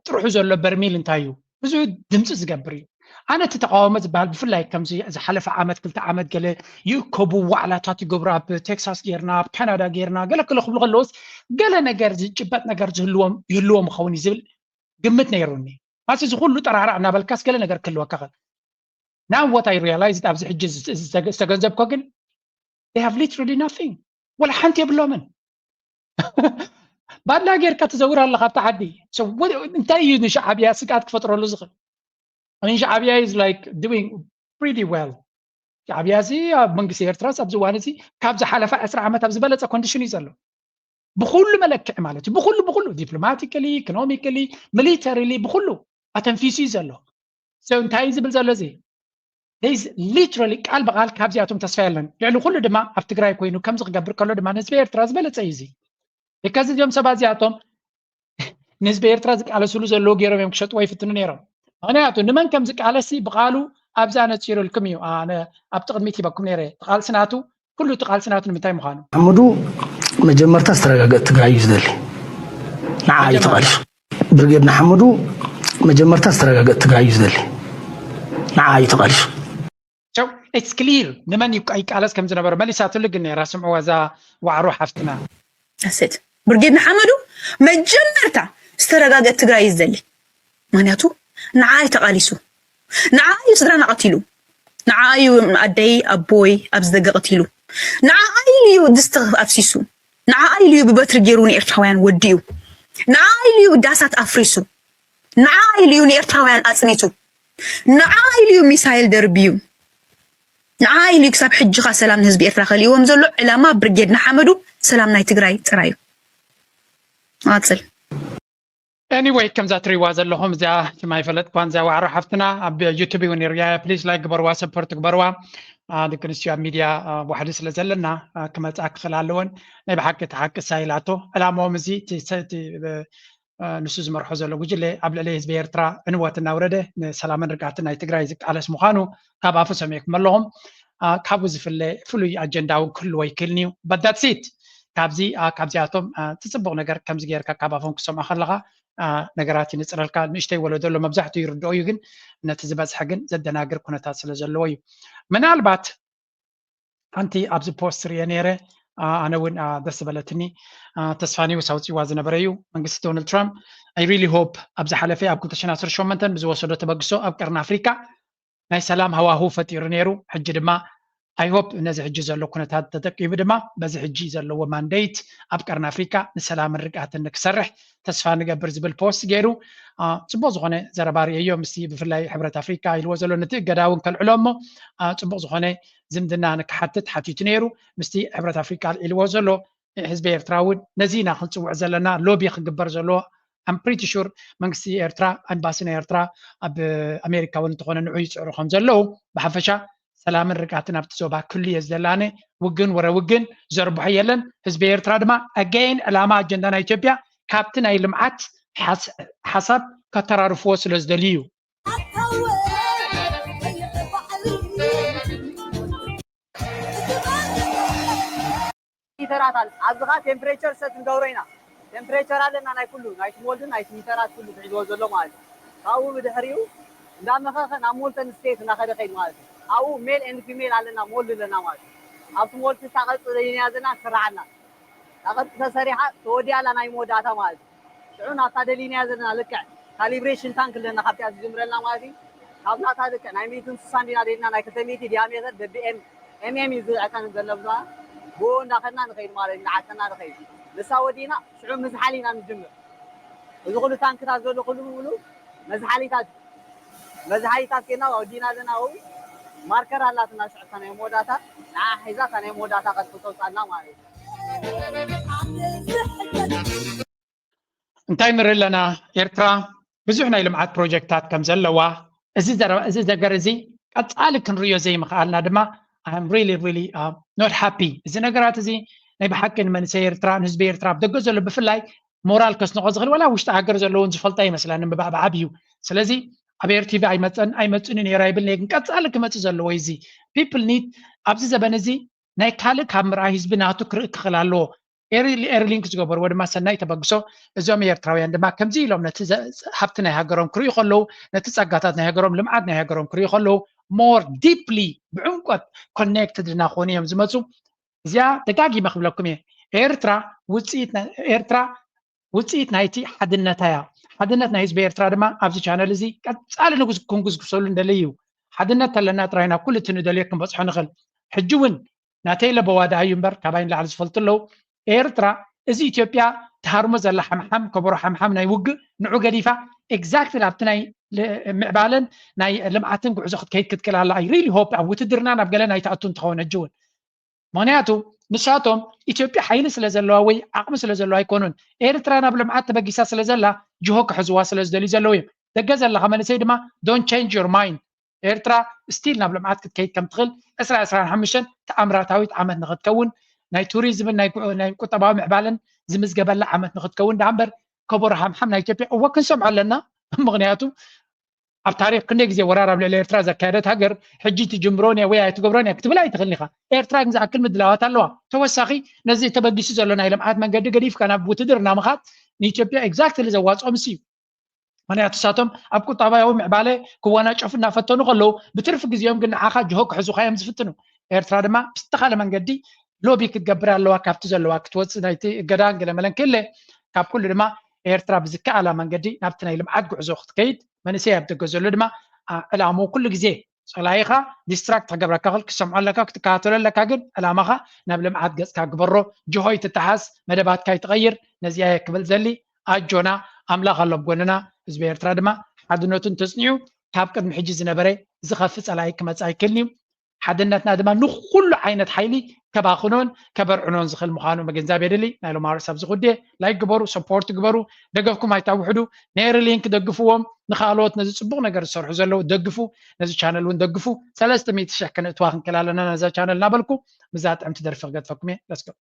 ጥርሑ ዘሎ በርሚል እንታይ እዩ ብዙ ድምፂ ዝገብር እዩ። ኣነ እቲ ተቃውሞ ዝበሃል ብፍላይ ከምዚ ዝሓለፈ ዓመት ክልተ ዓመት ገለ ይእከቡ ዋዕላታት ይገብሩ ኣብ ቴክሳስ ጌርና ኣብ ካናዳ ጌርና ገለ ክለ ክብሉ ከለውስ ገለ ነገር ዝጭበጥ ነገር ዝህልዎም ይህልዎም ይኸውን እዩ ዝብል ግምት ነይሩኒ። ማስ እዚ ኩሉ ጠራዕራዕ እናበልካስ ገለ ነገር ክህልወካ ኽእል Now what I realized ኣብዚ ሕጂ ዝተገንዘብኮ ግን they have literally nothing። ወላ ሓንቲ የብሎምን። ባድላ ጌርካ ትዘውር ኣለኻ ኣብቲ ዓዲ። እንታይ እዩ ንሻዕብያ ስግኣት ክፈጥረሉ ዝኽእል? ንሻዕብያ is like doing pretty well። ሻዕብያ እዚ ኣብ መንግስቲ ኤርትራስ ኣብዚ እዋን እዚ ካብ ዝሓለፈ ዕስራ ዓመት ኣብ ዝበለፀ ኮንዲሽን እዩ ዘሎ። ብኩሉ መለክዒ ማለት እዩ። ብኩሉ ብኩሉ diplomatically, economically, militarily ብኩሉ ኣተንፊሱ እዩ ዘሎ። So እንታይ እዩ ዝብል ዘሎ እዚ? Literally ቃል ብቃል ካብዚኣቶም ተስፋ የለን። ልዕሊ ኩሉ ድማ ኣብ ትግራይ ኮይኑ ከምዚ ክገብር ከሎ ድማ ንህዝቢ ኤርትራ ዝበለፀ እዩ እዚ። Because እዚኦም ሰባት እዚኣቶም ንህዝቢ ኤርትራ ዝቃለስሉ ዘለዉ ገይሮም እዮም ክሸጥዎ ይፍትኑ ነይሮም። ምክንያቱ ንመን ከም ዝቃለሲ ብቃሉ ኣብዛ ነፂሩልኩም እዩ። ኣነ ኣብቲ ቅድሚት ሂበኩም ነይረ። እቲ ቃልሲ ናቱ ኩሉ እቲ ቃልሲ ናቱ ንምንታይ ምዃኑ ሓመዱ መጀመርታ ዝተረጋገጥ ትግራይ እዩ ዝደሊ። ንዓ እዩ ተቃሊሱ። ብርጌድ ንሓመዱ መጀመርታ ዝተረጋገጥ ትግራይ እዩ ዝደሊ። ንዓ እዩ ተቃሊሱ። So it's clear ንመን ይቃለስ ከም ዝነበረ መሊሳትሉ ግን ነይራ። ስምዕዋ እዛ ዋዕሮ ሓፍትና። ኣሰት ብርጌድ ንሓመዱ መጀመርታ ዝተረጋገጥ ትግራይ እዩ ዝደሊ። ምክንያቱ ንዓ እዩ ተቃሊሱ። ንዓ እዩ ስድራና ቀቲሉ። ንዓ እዩ ኣደይ ኣቦይ ኣብዚ ደገ ቀቲሉ። ንዓ እዩ ድስቲ ኣፍሲሱ። ንዓ እዩ ብበትሪ ገይሩ ንኤርትራውያን ወዲኡ። ንዓ እዩ ዳሳት ኣፍሪሱ። ንዓ እዩ ንኤርትራውያን ኣጽኒቱ። ንዓ እዩ ሚሳይል ደርብዩ። ንዓ እዩ ክሳብ ሕጂ ካ ሰላም ንህዝቢ ኤርትራ ከልእዎም ዘሎ ዕላማ ብርጌድ ንሓመዱ ሰላም ናይ ትግራይ ጥራይ እዩ። ኣጽል Anyway ከምዛ ትሪዋ ዘለኹም እዚኣ ሽማ ይፈለጥኳን እዚኣ ዋዕሮ ሓፍትና ኣብ YouTube እውን ርያ please like ግበርዋ support ግበርዋ። ደቂ ኣንስትዮ ኣብ ሚድያ ዋሕዲ ስለ ዘለና ክመፃ ክኽእል ኣለወን። ናይ ብሓቂ እቲ ሓቂ እሳ ኢላቶ ዕላማኦም እዚ ንሱ ዝመርሖ ዘሎ ጉጅለ ኣብ ልዕሊ ህዝቢ ኤርትራ ዕንወት እናውረደ ንሰላምን ርግኣትን ናይ ትግራይ ዝቃለስ ምዃኑ ካብ ኣፉ ሰሚዕኩም ኣለኹም። ካብኡ ዝፍለ ፍሉይ ኣጀንዳ እውን ክህልዎ ይክእልን እዩ። But that's it። ካብዚ ካብዚኣቶም እቲ ፅቡቕ ነገር ከምዚ ጌርካ ካብ ኣፎም ክሰምዖ ከለኻ ነገራት ይንፅረልካ። ንእሽተይ ወለዶ ኣሎ መብዛሕትኡ ይርድኦ እዩ፣ ግን ነቲ ዝበዝሐ ግን ዘደናግር ኩነታት ስለ ዘለዎ እዩ። ምናልባት ሓንቲ ኣብዚ ፖስት ርየ ነይረ ኣነ እውን ደስ ዝበለትኒ። ተስፋ ኒውስ ኣውፅዋ ዝነበረ እዩ መንግስቲ ዶናልድ ትራምፕ። I really hope ኣብ ዝሓለፈ ኣብ ክልተ ሽሕን ዓሰርተ ሸሞንተን ብዝወሰዶ ተበግሶ ኣብ ቀርኒ ኣፍሪካ ናይ ሰላም ሃዋሁ ፈጢሩ ነይሩ። ሕጂ ድማ I hope ነዚ ሕጂ ዘሎ ኩነታት ተጠቂሙ ድማ በዚ ሕጂ ዘለዎ ማንዴት ኣብ ቀርኒ ኣፍሪካ ንሰላምን ርግኣትን ንክሰርሕ ተስፋ ንገብር ዝብል ፖስት ገይሩ። ፅቡቅ ዝኮነ ዘረባ ርእየዮ ምስቲ ብፍላይ ሕብረት ኣፍሪካ ኢልዎ ዘሎ ነቲ እገዳ እውን ከልዕሎ እሞ ፅቡቅ ዝኮነ ዝምድና ንክሓትት ሓቲቱ ነይሩ። ምስቲ ሕብረት ኣፍሪካ ኢልዎ ዘሎ ህዝቢ ኤርትራ እውን ነዚ ኢና ክንፅውዕ ዘለና። ሎቢ ክግበር ዘለዎ I'm pretty sure መንግስቲ ኤርትራ ኣምባሲ ናይ ኤርትራ ኣብ ኣሜሪካ እውን እንተኾነ ንዑ ይፅዕሩ ከም ዘለዉ ብሓፈሻ ሰላምን ርግኣትን ኣብቲ ዞባ ክሉ እየ ዝደላነ። ውግን ወረ ውግን ዘርብሖ የለን። ህዝቢ ኤርትራ ድማ again ዕላማ ኣጀንዳ ናይ ኢትዮጵያ ካብቲ ናይ ልምዓት ሓሳብ ከተራርፍዎ ስለ ዝደልዩ እዩ። ሂተራት ኣለ ኣብዚ ከዓ ቴምፕሬቸር ሰት ንገብሮ ኢና። ቴምፕሬቸር ኣለና ናይ ኩሉ ናይ ስሞልድን ናይ ሂተራት ኩሉ ትሒዝዎ ዘሎ ማለት እዩ። ካብኡ ብድሕሪኡ እንዳመኸኸ ናብ ሞልተን ስቴት እናኸደ ከይድ ማለት እዩ። ኣብኡ ሜል ኤንድ ፊሜል ኣለና ሞልድ ኣለና ማለት እዩ። ኣብቲ ሞልድ እታ ቅርፂ ደሊናያ ዘለና ትስራዓልና እታ ቅርፂ ተሰሪሓ ተወዲኣ ኣላ ናይ መወዳእታ ማለት እዩ። ሽዑ ናብታ ደሊናያ ዘለና ልክዕ ካሊብሬሽን ታንክ ኣለና ካብቲኣ ዝጅምረልና ማለት እዩ። ካብ ናታ ልክዕ ናይ ሚእትን ስሳን ዲና ደሊና ናይ ክልተ ሚእቲ ዲያሜተር በቢ ኤም ኤም ኤም እዩ ዝዕቀን ዘሎ ብዝበሃል ብኡ እንዳኸድና ንኸይድ ማለት እዩ። እንዳዓቀና ንኸይድ ንሳ ወዲእና ሽዑ ምዝሓል ኢና ንጅምር። እዚ ኩሉ ታንክታት ዘሎ ኩሉ ብምሉ መዝሓሊታት መዝሓሊታት ኬና ወዲእና ኣለና። ኣብኡ ማርከር ኣላትና ሽዑ እታ ናይ መወዳእታ ንዓ ሒዛ እታ ናይ መወዳእታ ቅርፂ ተውፃልና ማለት እዩ። እንታይ ንርኢ ኣለና? ኤርትራ ብዙሕ ናይ ልምዓት ፕሮጀክታት ከም ዘለዋ፣ እዚ ዘረ- እዚ ነገር እዚ ቀጻሊ ክንርእዮ ዘይምኽኣልና ድማ I'm really really not happy። እዚ ነገራት እዚ ናይ ብሓቂ ንመንእሰይ ኤርትራ ንህዝቢ ኤርትራ ኣብ ደገ ዘሎ ብፍላይ ሞራል ከስንቖ ዝኽእል ዋላ ውሽጢ ሃገር ዘለውን ዝፈልጦ ኣይመስለንን ብባ- ብዓብዩ። ስለዚ ኣብ ኤርቲቪ ኣይመፀን ኣይመፅን እዩ ነይሩ ኣይብል ነይ ግን ቀጻሊ ክመፅእ ዘለዎ እዩ። እዚ people need ኣብዚ ዘበን እዚ ናይ ካልእ ካብ ምርኣይ ህዝቢ ናቱ ክርኢ ክኽእል ኣለዎ። ኤርሊንክ ዝገበርዎ ድማ ሰናይ ተበግሶ። እዞም ኤርትራውያን ድማ ከምዚ ኢሎም ነቲ ሃብቲ ናይ ሃገሮም ክርእዩ ከለዉ፣ ነቲ ጸጋታት ናይ ሃገሮም፣ ልምዓት ናይ ሃገሮም ክርእዩ ከለዉ more deeply ብዕምቆት ኮኔክትድ እናኾኑ እዮም ዝመጹ። እዚኣ ደጋጊመ ክብለኩም እየ። ኤርትራ ውጽኢት ኤርትራ ውጽኢት ናይቲ ሓድነታ እያ። ሓድነት ናይ ህዝቢ ኤርትራ ድማ ኣብዚ ቻነል እዚ ቀጻሊ ንጉስ ክንጉስጉሰሉ እንደሊ እዩ። ሓድነት ተለና ጥራይ ናብ ኩሉ እቲ ንደልዮ ክንበፅሖ ንኽእል። ሕጂ እውን ናተይ ለበዋ ደኣ እዩ እምበር፣ ካባይ ንላዕሊ ዝፈልጡ ኣለዉ። ኤርትራ፣ እዚ ኢትዮጵያ ትሃርሞ ዘላ ሓምሓም፣ ከበሮ ሓምሓም ናይ ውግእ፣ ንዑ ገዲፋ፣ exactly ኣብቲ ናይ ል-፣ ምዕባለን ናይ ልምዓትን ጉዕዞ ክትከይድ ክትክእል ኣላ። I really hope ኣብ ውትድርና ናብ ገለ ናይ ትኣቱ እንትኸውን ሕጂ እውን። ምኽንያቱ ንሳቶም ኢትዮጵያ ሓይሊ ስለ ዘለዋ ወይ ዓቕሚ ስለ ዘለዋ ኣይኮኑን። ኤርትራ ናብ ልምዓት ተበጊሳ ስለ ዘላ ጅሆ ክሕዝዋ ስለ ዝደልዩ ዘለዉ እዮም። ደገ ዘለኻ መንእሰይ ድማ don't change your mind። ኤርትራ ስቲል ናብ ልምዓት ክትከይድ ከም ትኽእል ዕስራ ዕስራን ሓሙሽተን ተኣምራታዊት ዓመት ንኽትከውን ናይ ቱሪዝምን ናይ ጉ-፣ ናይ ቁጠባዊ ምዕባለን ዝምዝገበላ ዓመት ንኽትከውን ደኣ እምበር ከበሮ ሓምሓም ናይ ኢትዮጵያ እወ ክንሰምዖ ኣለና። ምኽንያቱ ኣብ ታሪኽ ክንደይ ግዜ ወራር ኣብ ልዕሊ ኤርትራ ዘካየደት ሃገር ሕጂ ትጅምሮን እያ ወይ ኣይትገብሮን እያ ክትብል ኣይትኽእልን ኢኻ። ኤርትራ ግን ዝኣክል ምድላዋት ኣለዋ። ተወሳኺ ነዚ ተበጊሱ ዘሎ ናይ ልምዓት መንገዲ ገዲፍካ ናብ ውትድርና ምኻድ ንኢትዮጵያ exactly ዘዋፅኦም እሱ እዩ። ምኽንያቱ ንሳቶም ኣብ ቁጠባዊ ምዕባለ ክወናጨፉ እናፈተኑ ከለዉ ብትርፊ ግዜኦም ግን ንዓኻ ጅሆ ክሕዙኻ እዮም ዝፍትኑ። ኤርትራ ድማ ብዝተኻለ መንገዲ ሎቢ ክትገብር ኣለዋ፣ ካብቲ ዘለዋ ክትወፅእ ናይቲ እገዳን ገለ መለን ክእለ። ካብ ኩሉ ድማ ኤርትራ ብዝከኣላ መንገዲ ናብቲ ናይ ልምዓት ጉዕዞ ክትከይድ፣ መንእሰይ ኣብ ደገ ዘሎ ድማ ዓ-፣ ዕላምኡ ኩሉ ግዜ ጸላኢኻ ዲስትራክት ክገብረካ ክል ክሰምዖ ኣለካ ክትከታተሎ ኣለካ፣ ግን ዕላማኻ ናብ ልምዓት ገጽካ ግበሮ። ጅሆ ይትተሓዝ፣ መደባትካ ይትቐይር። ነዚኣ እየ ክብል ዘሊ። ኣጆና፣ ኣምላኽ ኣሎ ኣብ ጎንና። ህዝቢ ኤርትራ ድማ ሓድነቱ እንተጽኒዑ ካብ ቅድሚ ሕጂ ዝነበረ ዝኸፍእ ጸላኢ ክመጽእ ኣይክእልን እዩ። ሓድነትና ድማ ንኹሉ ዓይነት ሓይሊ ከባኽኖን ከበርዕኖን ዝኽእል ምዃኑ ምግንዛብ የድሊ። ናይ ሎማርስ ኣብዚ ጉዳይ ላይክ ግበሩ፣ ሰፖርት ግበሩ፣ ደገፍኩም ኣይታውሕዱ። ኔሪ ሊንክ ደግፍዎም፣ ንኻልኦት ነዚ ጽቡቕ ነገር ዝሰርሑ ዘለዉ ደግፉ፣ ነዚ ቻነል እውን ደግፉ። ሰለስተ ሚእቲ ሽሕ ከነእትዋ ክንክእል ኣለና ነዛ ቻነል እናበልኩ ምስዛ ጥዕምቲ ደርፊ ክገድፈኩም እየ። Let's go።